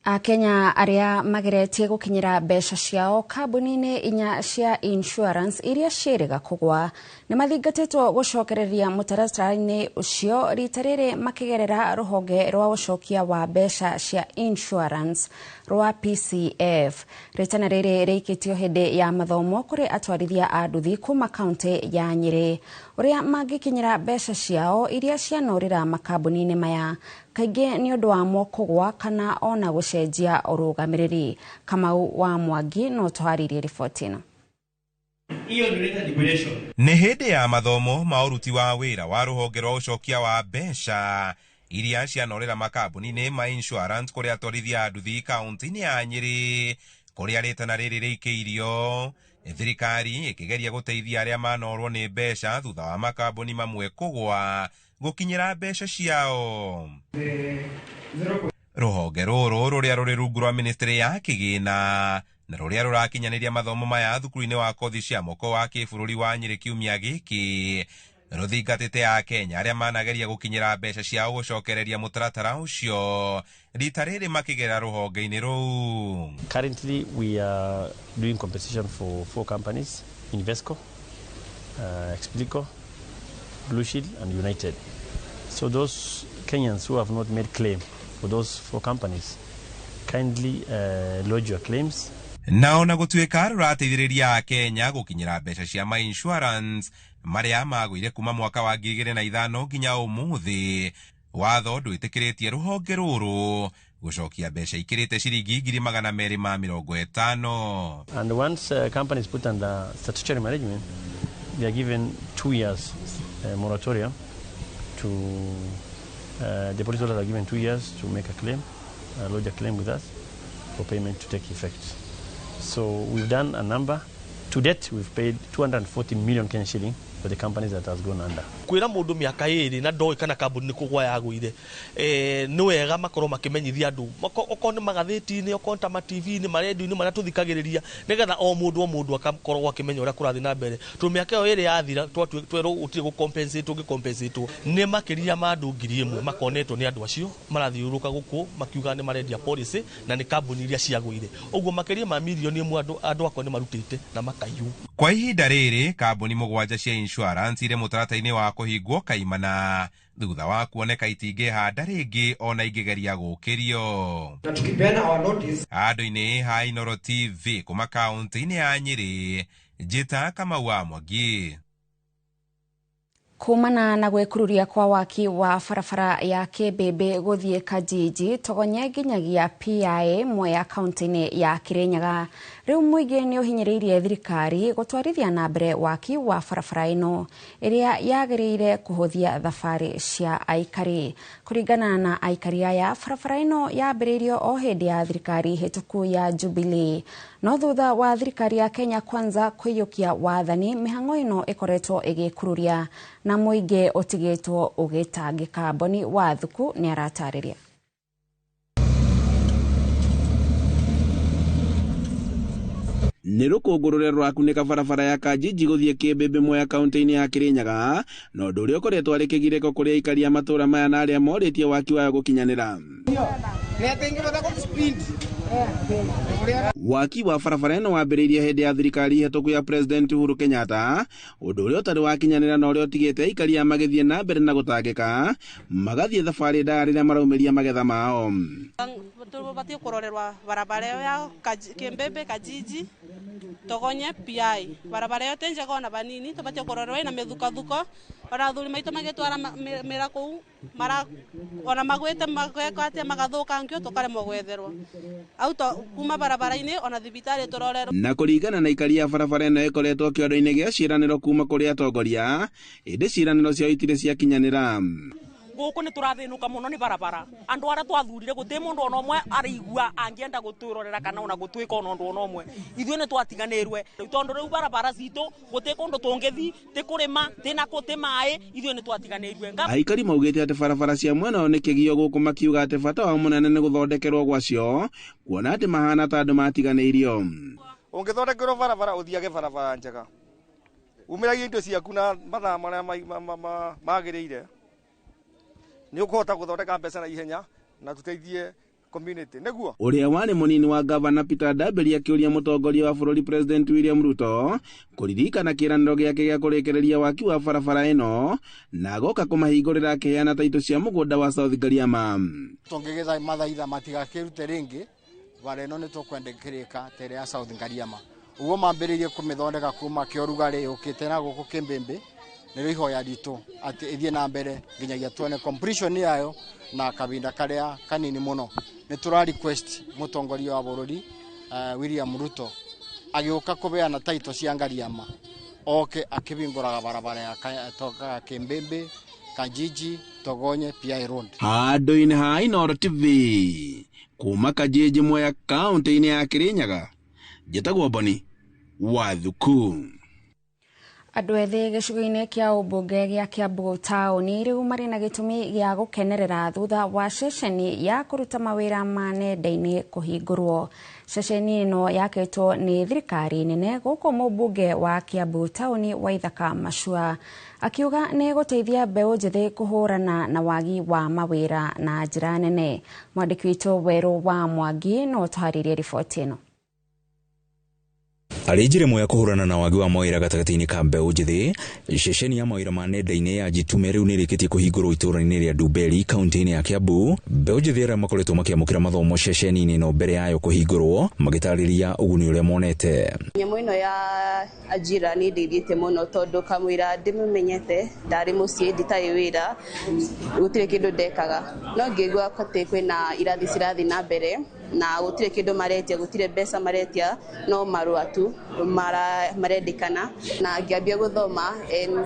Speaker 1: Akenya arĩa mageretie gũkinyĩra mbeca ciao kambuni-inĩ inya cia insurance iria ciĩrĩga kũgwa nĩ mathingatĩtwo gũcokereria mũtaratara-inĩ ũcio rita rĩrĩ makĩgerera rũhonge rwa ũcokia wa mbeca cia insurance rwa PCF. Rĩtana rĩrĩ rĩikĩtio hĩndĩ ya mathomo kũrĩ atwarithia a nduthi kuma kaunti ya Nyĩrĩ ũrĩa mangĩkinyĩra mbeca ciao iria cianorĩra makambuni-inĩ maya kaingĩ nĩ ũndũ wamo kũgwa kana ona gũcenjia ũrũgamĩrĩri. Kamau wa Mwangi no tũharĩrie riboti ĩno.
Speaker 11: Nĩ hĩndĩ ya mathomo ma ũruti wa wĩra wa rũhonge rwa ũcokia wa mbeca iria cianorĩra makambuni-inĩ ma insurance kũrĩa atwarithia a nduthi kaunti-inĩ ya Nyĩrĩ kũrĩa rĩtana rĩrĩ rĩikĩirio. Thirikari ĩkĩgeria gũteithia arĩa manorwo nĩ mbeca thutha wa makambuni mamwe kũgwa gũkinyĩra mbeca ciao. Rũhonge rũrũ rũrĩa rũrĩ rungu rwa ministry ya kĩgĩna na rũrĩa rũrakinyanĩria mathomo maya thukuru-inĩ wa kothi cia moko wa kĩbũrũri wa Nyĩrĩ kiumia gĩkĩ rũthingatĩte Akenya arĩa manageria gũkinyĩra mbeca ciao gũcokereria mũtaratara ũcio rita rĩrĩ makĩgerera rũhonge-inĩ rũu.
Speaker 12: Currently we are doing compensation for 4 companies, Invesco, Explico, Blue Shield and United. So those Kenyans who have not made claim for those 4 companies, kindly lodge your claims.
Speaker 11: Na ona gũtuĩka rũrateithĩrĩria Akenya gũkinyĩra mbeca cia ma insurance marĩa magũire kuma mwaka wa 2005 nginya ũmũthĩ, watho ndwĩtĩkĩrĩtie rũhonge rũrũ gũcokia mbeca ikĩrĩte ciringi 250,000.
Speaker 12: And once companies put under statutory management, they are given 2 years moratorium to the policyholders are given 2 years to make a claim, lodge a claim with us for payment to take effect. So we've done a number. To date, we've paid 240 million Kenyan shilling for the companies that has gone under.
Speaker 13: Kwira mundu miaka iri na ndoi kana kambuni ni kugwa yagwire ni wega makorwo makimenyithia andu okorwo ni magatheti-ini, okorwo ta ma TV-ini, ma radio-ini maria tuthikagiriria nigetha o mundu akakorwo akimenya uria kurathi na mbere. Tondu miaka iyo iri yathira twerwo gutire gu compensate ungi compensate ni makiria ma andu 1000 makonetwo ni andu acio marathiuruka guku makiuga ni marendia policy na ni kambuni iria ciagwire uguo makiria ma milioni 1 andu akwa ni marutite na makaiywo.
Speaker 11: Kwa ihinda rĩrĩ kambuni 7 cia insurance irĩ mũtaratara-inĩ wa kũhingwo kaimana thutha wa kuoneka itingĩhanda rĩngĩ ona ingĩgeria gũkĩrio.
Speaker 14: Na tukipeana our notice
Speaker 11: andũ-inĩ ha Inooro TV kuma kaunti-inĩ ya Nyĩrĩ, njĩta Kamau wa Mwangi.
Speaker 1: Kumana na gwĩkururia kwa waki wa barabara ya Kĩmbĩmbĩ gũthiĩ Kajiji Togonye nginyagia PIA Mwea kaunti-inĩ ya Kirinyaga, rĩu mũingĩ nĩ ũhinyĩrĩirie thirikari gũtwarithia na mbere waki wa barabara ĩno ĩrĩa yagĩrĩire kũhũthia thabarĩ cia aikari. Kũringana na aikari aya, barabara ĩno yambĩrĩirio o hĩndĩ ya thirikari hĩtũku ya Jubilee, no thutha wa thirikari ya Kenya Kwanza kũiyũkia wathani, mĩhang'o ĩno ĩkoretwo ĩgĩkururia na mũingĩ ũtigĩtwo ũgĩtangĩka. Boni Wathuku nĩ aratarĩria.
Speaker 17: Nĩ rũkũngũ rũrĩa rũrakunĩka barabara ya Kajiji gũthiĩ Kĩmbĩmbĩ Mwea kaunti-inĩ ya Kirinyaga, na ũndũ ũrĩa ũkoretwo arĩ kĩgirĩko kũrĩ aikari a matũũra maya na arĩa morĩtie waki wayo gũkinyanĩra. Waki wa barabara ĩno wambĩrĩirie hĩndĩ ya thirikari hĩtũku ya President Uhuru Kenyatta, ũndũ ũrĩa ũtarĩ wakinyanĩra na ũrĩa ũtigĩte aikari a magĩthiĩ na mbere na gũtangĩka, magathiĩ thabarĩ ndaya rĩrĩa maraumĩria magetha mao.
Speaker 18: Tũbatiĩ kũrorerwa barabara ĩyo ya Kĩmbĩmbĩ Kajiji Togonye PI barabara ĩyo ti njega ona banini, tũbatiĩ kũrorerwa ĩna mĩthukathuko ona athuri maitũ magĩtwara mĩra kũu mara ona magwĩte mageka atĩa magathũkangio tũkaremwo gwetherwo au kuma barabara-inĩ ona thibitarĩ tũrorerwo.
Speaker 17: Na kũringana na aikari a barabara ĩno ĩkoretwo kĩondo-inĩ gĩa ciĩranĩro kuma kũrĩ atongoria, ĩndĩ ciĩranĩro ciao itirĩ ciakinyanĩra.
Speaker 19: Gũkũ nĩ tũrathĩnũka mũno nĩ barabara, andũ arĩa twathurire gũtirĩ mũndũ ona ũmwe araigua angĩenda gũtwĩrorera kana ona gũtwĩka ona ũndũ ona ũmwe. Ithuĩ nĩ twatiganĩrwe tondũ rĩu barabara citũ gũtirĩ kũndũ tũngĩthiĩ, ti kũrĩma, ti nakũ, ti maĩ, ithuĩ nĩ twatiganĩrwe.
Speaker 17: Aikari maugĩte atĩ barabara cia mwena ũyũ nĩ kĩgio gũkũ, makiuga atĩ bata wao mũnene nĩ gũthondekerwo gwacio, kuona atĩ mahana ta andũ matiganĩirio.
Speaker 14: Ũngĩthondekerwo barabara ũthiage barabara njega, umĩragie indo ciaku na mathaa marĩa magĩrĩire, nĩ ũkũhota gũthondeka mbeca na ihenya na tũteithie community nĩguo.
Speaker 17: Ũrĩa warĩ mũnini wa gavana Peter Ndambĩri akĩũria mũtongoria wa bũrũri President William Ruto kũririkana kĩĩranĩro gĩake gĩa kũrĩkĩrĩria waki wa barabara ĩno na agoka kũmahingũrĩra akĩheana taitũ cia mũgũnda wa South Ngariama.
Speaker 16: Tũngĩgĩtha mathaitha matigakĩrute rĩngĩ bara ĩno nĩ tũkwenda kĩrĩka ta ĩrĩa ya South Ngariama. Ũguo mambĩrĩirie kũmĩthondeka kuma kĩorugarĩ yũkĩte na gũkũ Kĩmbĩmbĩ, nĩrĩo ihoya ritũ atĩ ĩthiĩ na mbere nginyagia tuone completion yayo na kahinda karĩa kanini mũno. Nĩ tũra request mũtongoria wa bũrũri William Ruto agĩũka kũbeana taito cia Ngariama oke akĩhingũraga barabara ya toka Kĩmbĩmbĩ, Kajiji, Togonye, PI Road.
Speaker 17: Handũ-inĩ ha Inooro TV kuma Kajiji Mwea kaunti-inĩ ya Kirinyaga, njĩtagwo Boni Wathuku.
Speaker 1: Andũ ethĩ gĩcigo-inĩ kĩa ũmbunge gĩa Kiambu taũni rĩu marĩ na gĩtũmi gĩa gũkenerera thutha wa ceceni ya kũruta mawĩra ma nenda-inĩ kũhingũrwo. Ceceni ĩno yakĩtwo nĩ thirikari nene gũkũ mũmbunge wa Kiambu taũni Waithaka Machua akiuga nĩ gũteithia mbeũ njĩthĩ kũhũrana na wagi wa mawĩra na njĩra nene. Mwandĩki witũ Werũ wa Mwangi no tũharĩrie riboti ĩno.
Speaker 20: Arĩ njĩra ĩmwe ya kũhũrana na wagi wa mawĩra gatagatĩ-inĩ ka mbeũ njĩthĩ, ceceni ya mawĩra ma nenda-inĩ ya Jitume rĩu nĩrĩkĩtie kũhingũrwo itũũra-inĩ rĩa Ndumberi kaunti-inĩ ya Kiambu. Mbeũ njĩthĩ arĩa makoretwo makĩamũkĩra mathomo ceceni-inĩ ĩno mbere yayo kũhingũrwo magĩtarĩria ũguni ũrĩa monete.
Speaker 21: Nyamũ ĩno ya ajira nĩ ĩndeithĩtie mũno tondũ kamũira ndĩmĩmenyete ndarĩ mũciĩ nditarĩ wĩra gũtirĩ kĩndũ ndekaga, no ngĩigua atĩ kwĩna irathi cirathiĩ na mbere na gũtirĩ kĩndũ maretia, gũtirĩ mbeca maretia, no marũa tu marendekana, na ngĩambia gũthoma and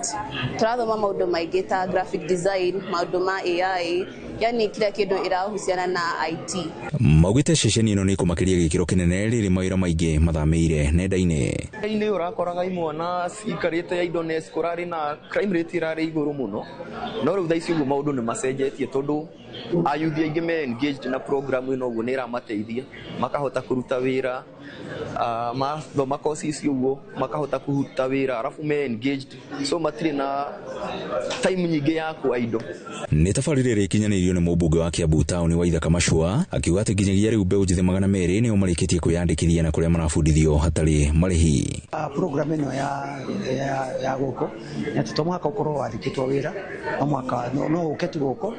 Speaker 21: tũrathoma maũndũ maingĩ ta graphic design, maũndũ ma AI, yani kila kĩndũ ĩrahusiana na IT.
Speaker 20: Maugĩte ceceni ĩno nĩ ĩkũmakĩria gĩkĩro kĩnene rĩrĩ mawĩra maingĩ mathamĩire nenda-inĩ.
Speaker 23: Nenda-inĩ ũrakoraga imwana ciikarĩte idleness, kũrarĩ na crime rate ĩrarĩ igũrũ mũno, no rĩu thaa ici ũguo maũndũ nĩ macenjetie tondũ ayuthi aingĩ me engaged na program ĩno ũguo nĩ ĩramateithia makahota kũruta wĩra, mathoma course ici ũguo makahota kũruta wĩra arabu me engaged, so matirĩ na time nyingĩ ya kwa indo.
Speaker 20: Nĩ tabarĩra ĩrĩa ĩkinyanĩirio nĩ mũmbunge wa Kiambu taũni Waithaka Machua akiuga atĩ nginyagia rĩu mbeũ njĩthĩ 200 nĩo marĩkĩtie kwĩyandĩkithia na kũrĩa marabundithio hatarĩ marĩhi.
Speaker 24: Program ĩno ya gũkũ nĩ atĩ to mũhaka ũkorwo wandĩkĩtwo wĩra, no mũhaka no ũke tu gũkũ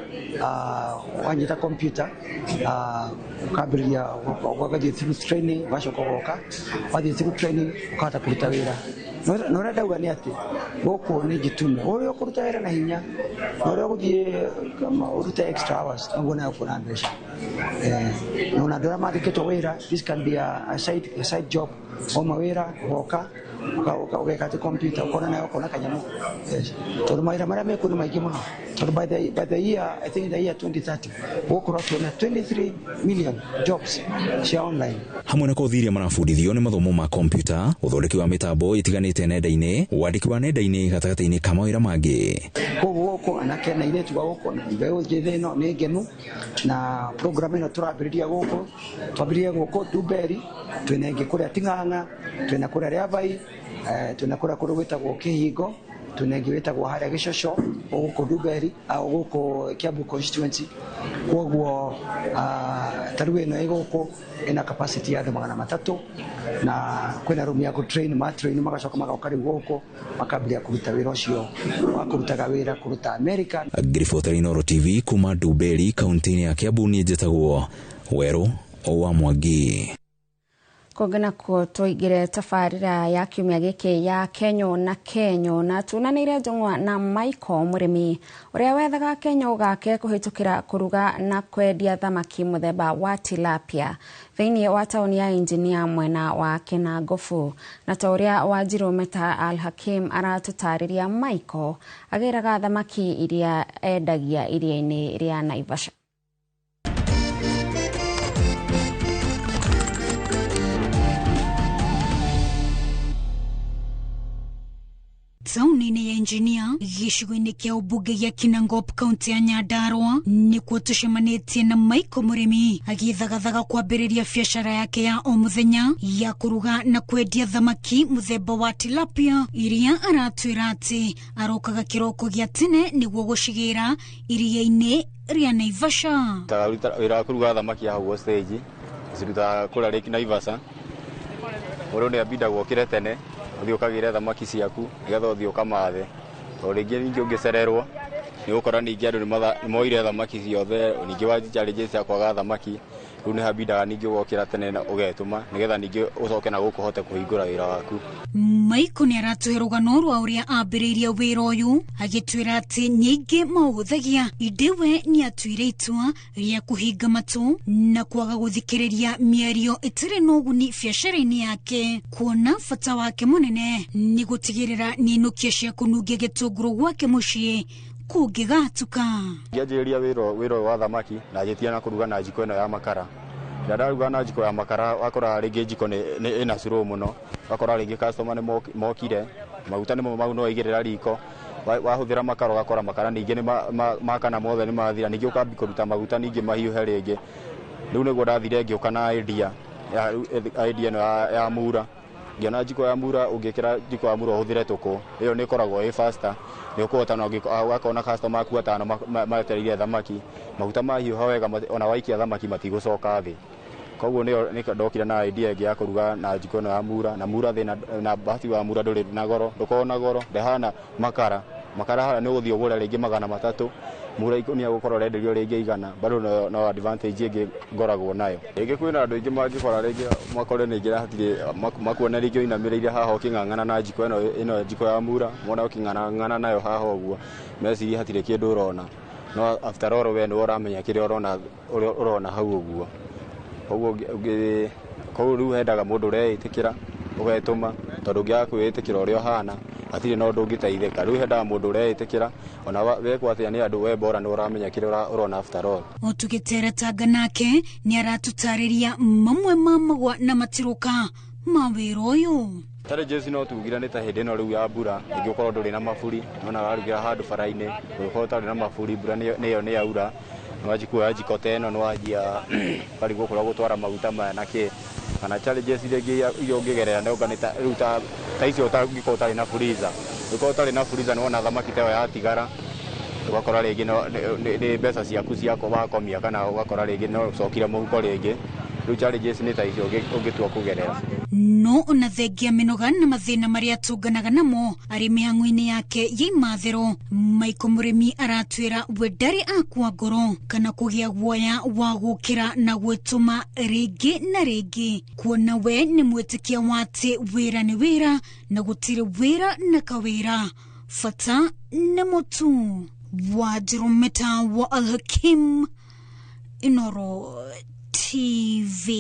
Speaker 24: wanyita computer ũkambĩrĩria ũgathiĩ through training, ũgacoka ũgoka wathiĩ through training ũkahota kũruta wĩra. Na ũrĩa ndauga nĩ atĩ gũkũ nĩ Jitume, ũrĩa ũkũruta wĩra na hinya na ũrĩa ũgũthiĩ ũrute extra hours noguo nawe ũkuona mbeca. Na ona andũ arĩa mandĩkĩtwo wĩra, this can be a side job. Wauma wĩra ũgoka ũgeka atĩ computer ũkona nawe ũkona kanyamũ, tondũ mawĩra marĩa mekuo nĩ maingĩ mũno, tondũ by the year, I think the year 2030 gũgũkorwo tuona 23 million jobs cia online.
Speaker 20: Hamwe na kothi iria marabundithio nĩ mathomo ma kompiuta, ũthondeki wa mĩtambo ĩtiganĩte nenda-inĩ, wandĩki wa nenda-inĩ gatagatĩ-inĩ ka mawĩra mangĩ.
Speaker 24: Koguo gũkũ anake na airĩtu a gũkũ na mbeũ njĩthĩ ĩno nĩ ngenu na program ĩno tũrambĩrĩria gũkũ, twambĩrĩria gũkũ Ndumberi, twĩna ĩngĩ kũrĩa Ting'ang'a, twĩna kũrĩa Rĩabai, twĩna kũrĩa kũndũ gwĩtagwo Kĩhingo, twĩna ĩngĩ wĩtagwo harĩa Gĩcoco gũkũ Ndumberi, gũkũ Kiambu constituency. Koguo ta rĩu ĩno ĩ gũkũ ĩna capacity ya andũ 300 na kwĩna room ya gũ-train, ma-train magacoka magoka rĩu gũkũ makambĩrĩria kũruta wĩra ũcio wa kũrutaga wĩra kũruta America.
Speaker 20: Ngĩribotera Inooro TV kuma Ndumberi kaunti-inĩ ya Kiambu, niĩ njĩtagwo Werũ wa Mwangi.
Speaker 1: Kũngĩ nakuo tũingĩre tabarĩra ya kiumia gĩkĩ ya Kenyo na Kenyo, na tunanĩire njũng'wa na Michael mũrĩmi ũrĩa wethaga kenyo gake kũhĩtũkĩra kũruga na kwendia thamaki mũthemba wa tilapia thĩinĩ wa taũni ya Engineer mwena wa Kinangofu. Na ta ũrĩa Wanjirũ Meta Al Hakim aratũtarĩria, Michael agĩraga thamaki iria endagia iria-inĩ rĩa Naivasha.
Speaker 2: Tauni-inĩ ya Engineer gĩcigo-inĩ kĩa ũmbunge gĩa Kinangop kaunti ya Nyandarua nĩkuo tũcemanĩtie na Michael Mũrĩmi agĩthagathaga kwambĩrĩria biacara yake ya o mũthenya ya kũruga na kwendia thamaki mũthemba wa tilapia iria aratwĩra atĩ arokaga kĩroko gĩa tene nĩguo gũcigĩra iria-inĩ rĩa Naivasha.
Speaker 3: Wĩra wa kũruga thamaki hau stage cirutaga kũrĩa Lake Naivasha. Mũndũ nĩ ambindagwo okĩre tene ũthiĩ ũkagĩre thamaki ciaku nĩgetha ũthiĩ ũkamathe, tondũ rĩngĩ ningĩ ũngĩcererwo nĩ ũgũkora ningĩ andũ nĩ moire thamaki ciothe, ningĩ wanjia challenges cia kwaga thamaki. Rĩu nĩ hambindaga ningĩ ũgokĩra tene na ũgetũma nĩgetha ningĩ ũcoke na gũkũ ũhote kũhingũra wĩra waku.
Speaker 2: Michael nĩ aratũhe rũgano rwa ũrĩa ambĩrĩirie wĩra ũyũ agĩtwĩra atĩ nyingĩ maũhũthagia indĩ we nĩ atuire itua rĩa kũhinga matũ na kwaga gũthikĩrĩria mĩario ĩtarĩ na ũguni biacara-inĩ yake, kuona bata wake mũnene nĩ gũtigĩrĩra nĩinũkia cia kũnungia gĩtũngũrũ gwake mũciĩ kũngĩgatuka.
Speaker 3: Ngĩanjĩrĩria wĩra ũyũ wa thamaki na njĩtia na kũruga na njiko ĩno ya makara. Rĩrĩa ndaruga na njiko ya makara wakoraga rĩngĩ njiko ĩna slow mũno, ũgakora rĩngĩ customer nĩ mokire, maguta nĩmo mau no waigĩrĩra riko, wahũthĩra makara ũgakora makara ningĩ nĩ makana mothe nĩ mathira, ningĩ ũkambia kũruta maguta ningĩ mahiũhe rĩngĩ. Rĩu nĩguo ndathire ngĩũka na idea ĩno ya mura. Ngĩona njiko ya mura ũngĩkĩra njiko ya mura ũhũthĩre tũkũ, ĩyo nĩ ĩkoragwo ĩ faster, nĩ ũkũhota na ũgakona customer aku atano metereire thamaki, maguta mahiũha wega ona waikia thamaki matigũcoka thĩ. Koguo nĩyo ndokire na idea ĩngĩ ya kũruga na njiko ĩno ya mura, na mura thĩna na bahati wa mura ndũrĩ na goro, ndũkoragwo na goro, ndĩhana makara. Makara harĩa nĩ ũgũthiĩ ũgũre rĩngĩ 300, mura ikũnia gũkorwo ũrenderio rĩngĩ 100, bado no advantage ĩngĩ ngoragwo nayo. Rĩngĩ kwĩna andũ aingĩ mangĩkora rĩngĩ makore ningĩ hatirĩ makuona rĩngĩ ũinamĩrĩire haha ũkĩng'ang'ana na njiko ĩno njiko ya mura, mona ũkĩng'ang'ana nayo haha ũguo, meciria hatirĩ kĩndũ ũrona. No after all we nĩwe ũramenya kĩrĩa ũrona hau ũguo. Koguo rĩu hendaga mũndũ ũreĩtĩkĩra ũgetũma, tondũ ũngĩaga kwĩĩtĩkĩra ũrĩa ũhana hatirĩ na ũndũ ũngĩteithĩka. Rĩu hendaga mũndũ ũreĩtĩkĩra ona wekwo atĩa nĩ andũ we bora nĩ ũramenya kĩrĩa ũrona after all.
Speaker 2: O tũgĩteretanga nake nĩ aratũtarĩria mamwe ma magwa na matirũka ma wĩra ũyũ.
Speaker 3: Challenges no tugire nĩ ta hĩndĩ ĩno rĩu ya mbura, rĩngĩ ũkorwo ndũrĩ na maburi, nona warugĩra handũ bara-inĩ, ũgĩkorwo ũtarĩ na maburi, mbura nĩyo nĩ yaura, nĩwanjia kuoya njiko ta ĩno nĩwanjia ũkarigwo kũrĩa ũgũtwara maguta maya na kĩ. Kana challenges iria ingĩ ũngĩgerera nĩ ũnga nĩ ta rĩu ta icio ũngĩkorwo ũtarĩ na freezer, ũngĩkorwo ũtarĩ na freezer nĩwona thamaki ta ĩyo yatigara, ũgakora rĩngĩ nĩ mbeca ciaku ciako wakomia, kana ũgakora rĩngĩ no ũcokire mũhuko rĩngĩ. Rĩu challenges nĩ ta icio ũngĩtua kũgerera.
Speaker 2: No ona thengia mĩnoga na mathĩna marĩa atũnganaga namo arĩ mĩhang'o-inĩ yake ya imathĩro, Michael Mũrĩmi aratwĩra we ndarĩ akua ngoro kana kũgĩa guoya wa gũkĩra na gwĩtũma rĩngĩ na rĩngĩ, kuona we nĩ mwĩtĩkia wa atĩ wĩra nĩ wĩra na gũtirĩ wĩra na kawĩra, bata nĩ mũtu. Wanjirũ Meta wa Alhakim, Inooro TV.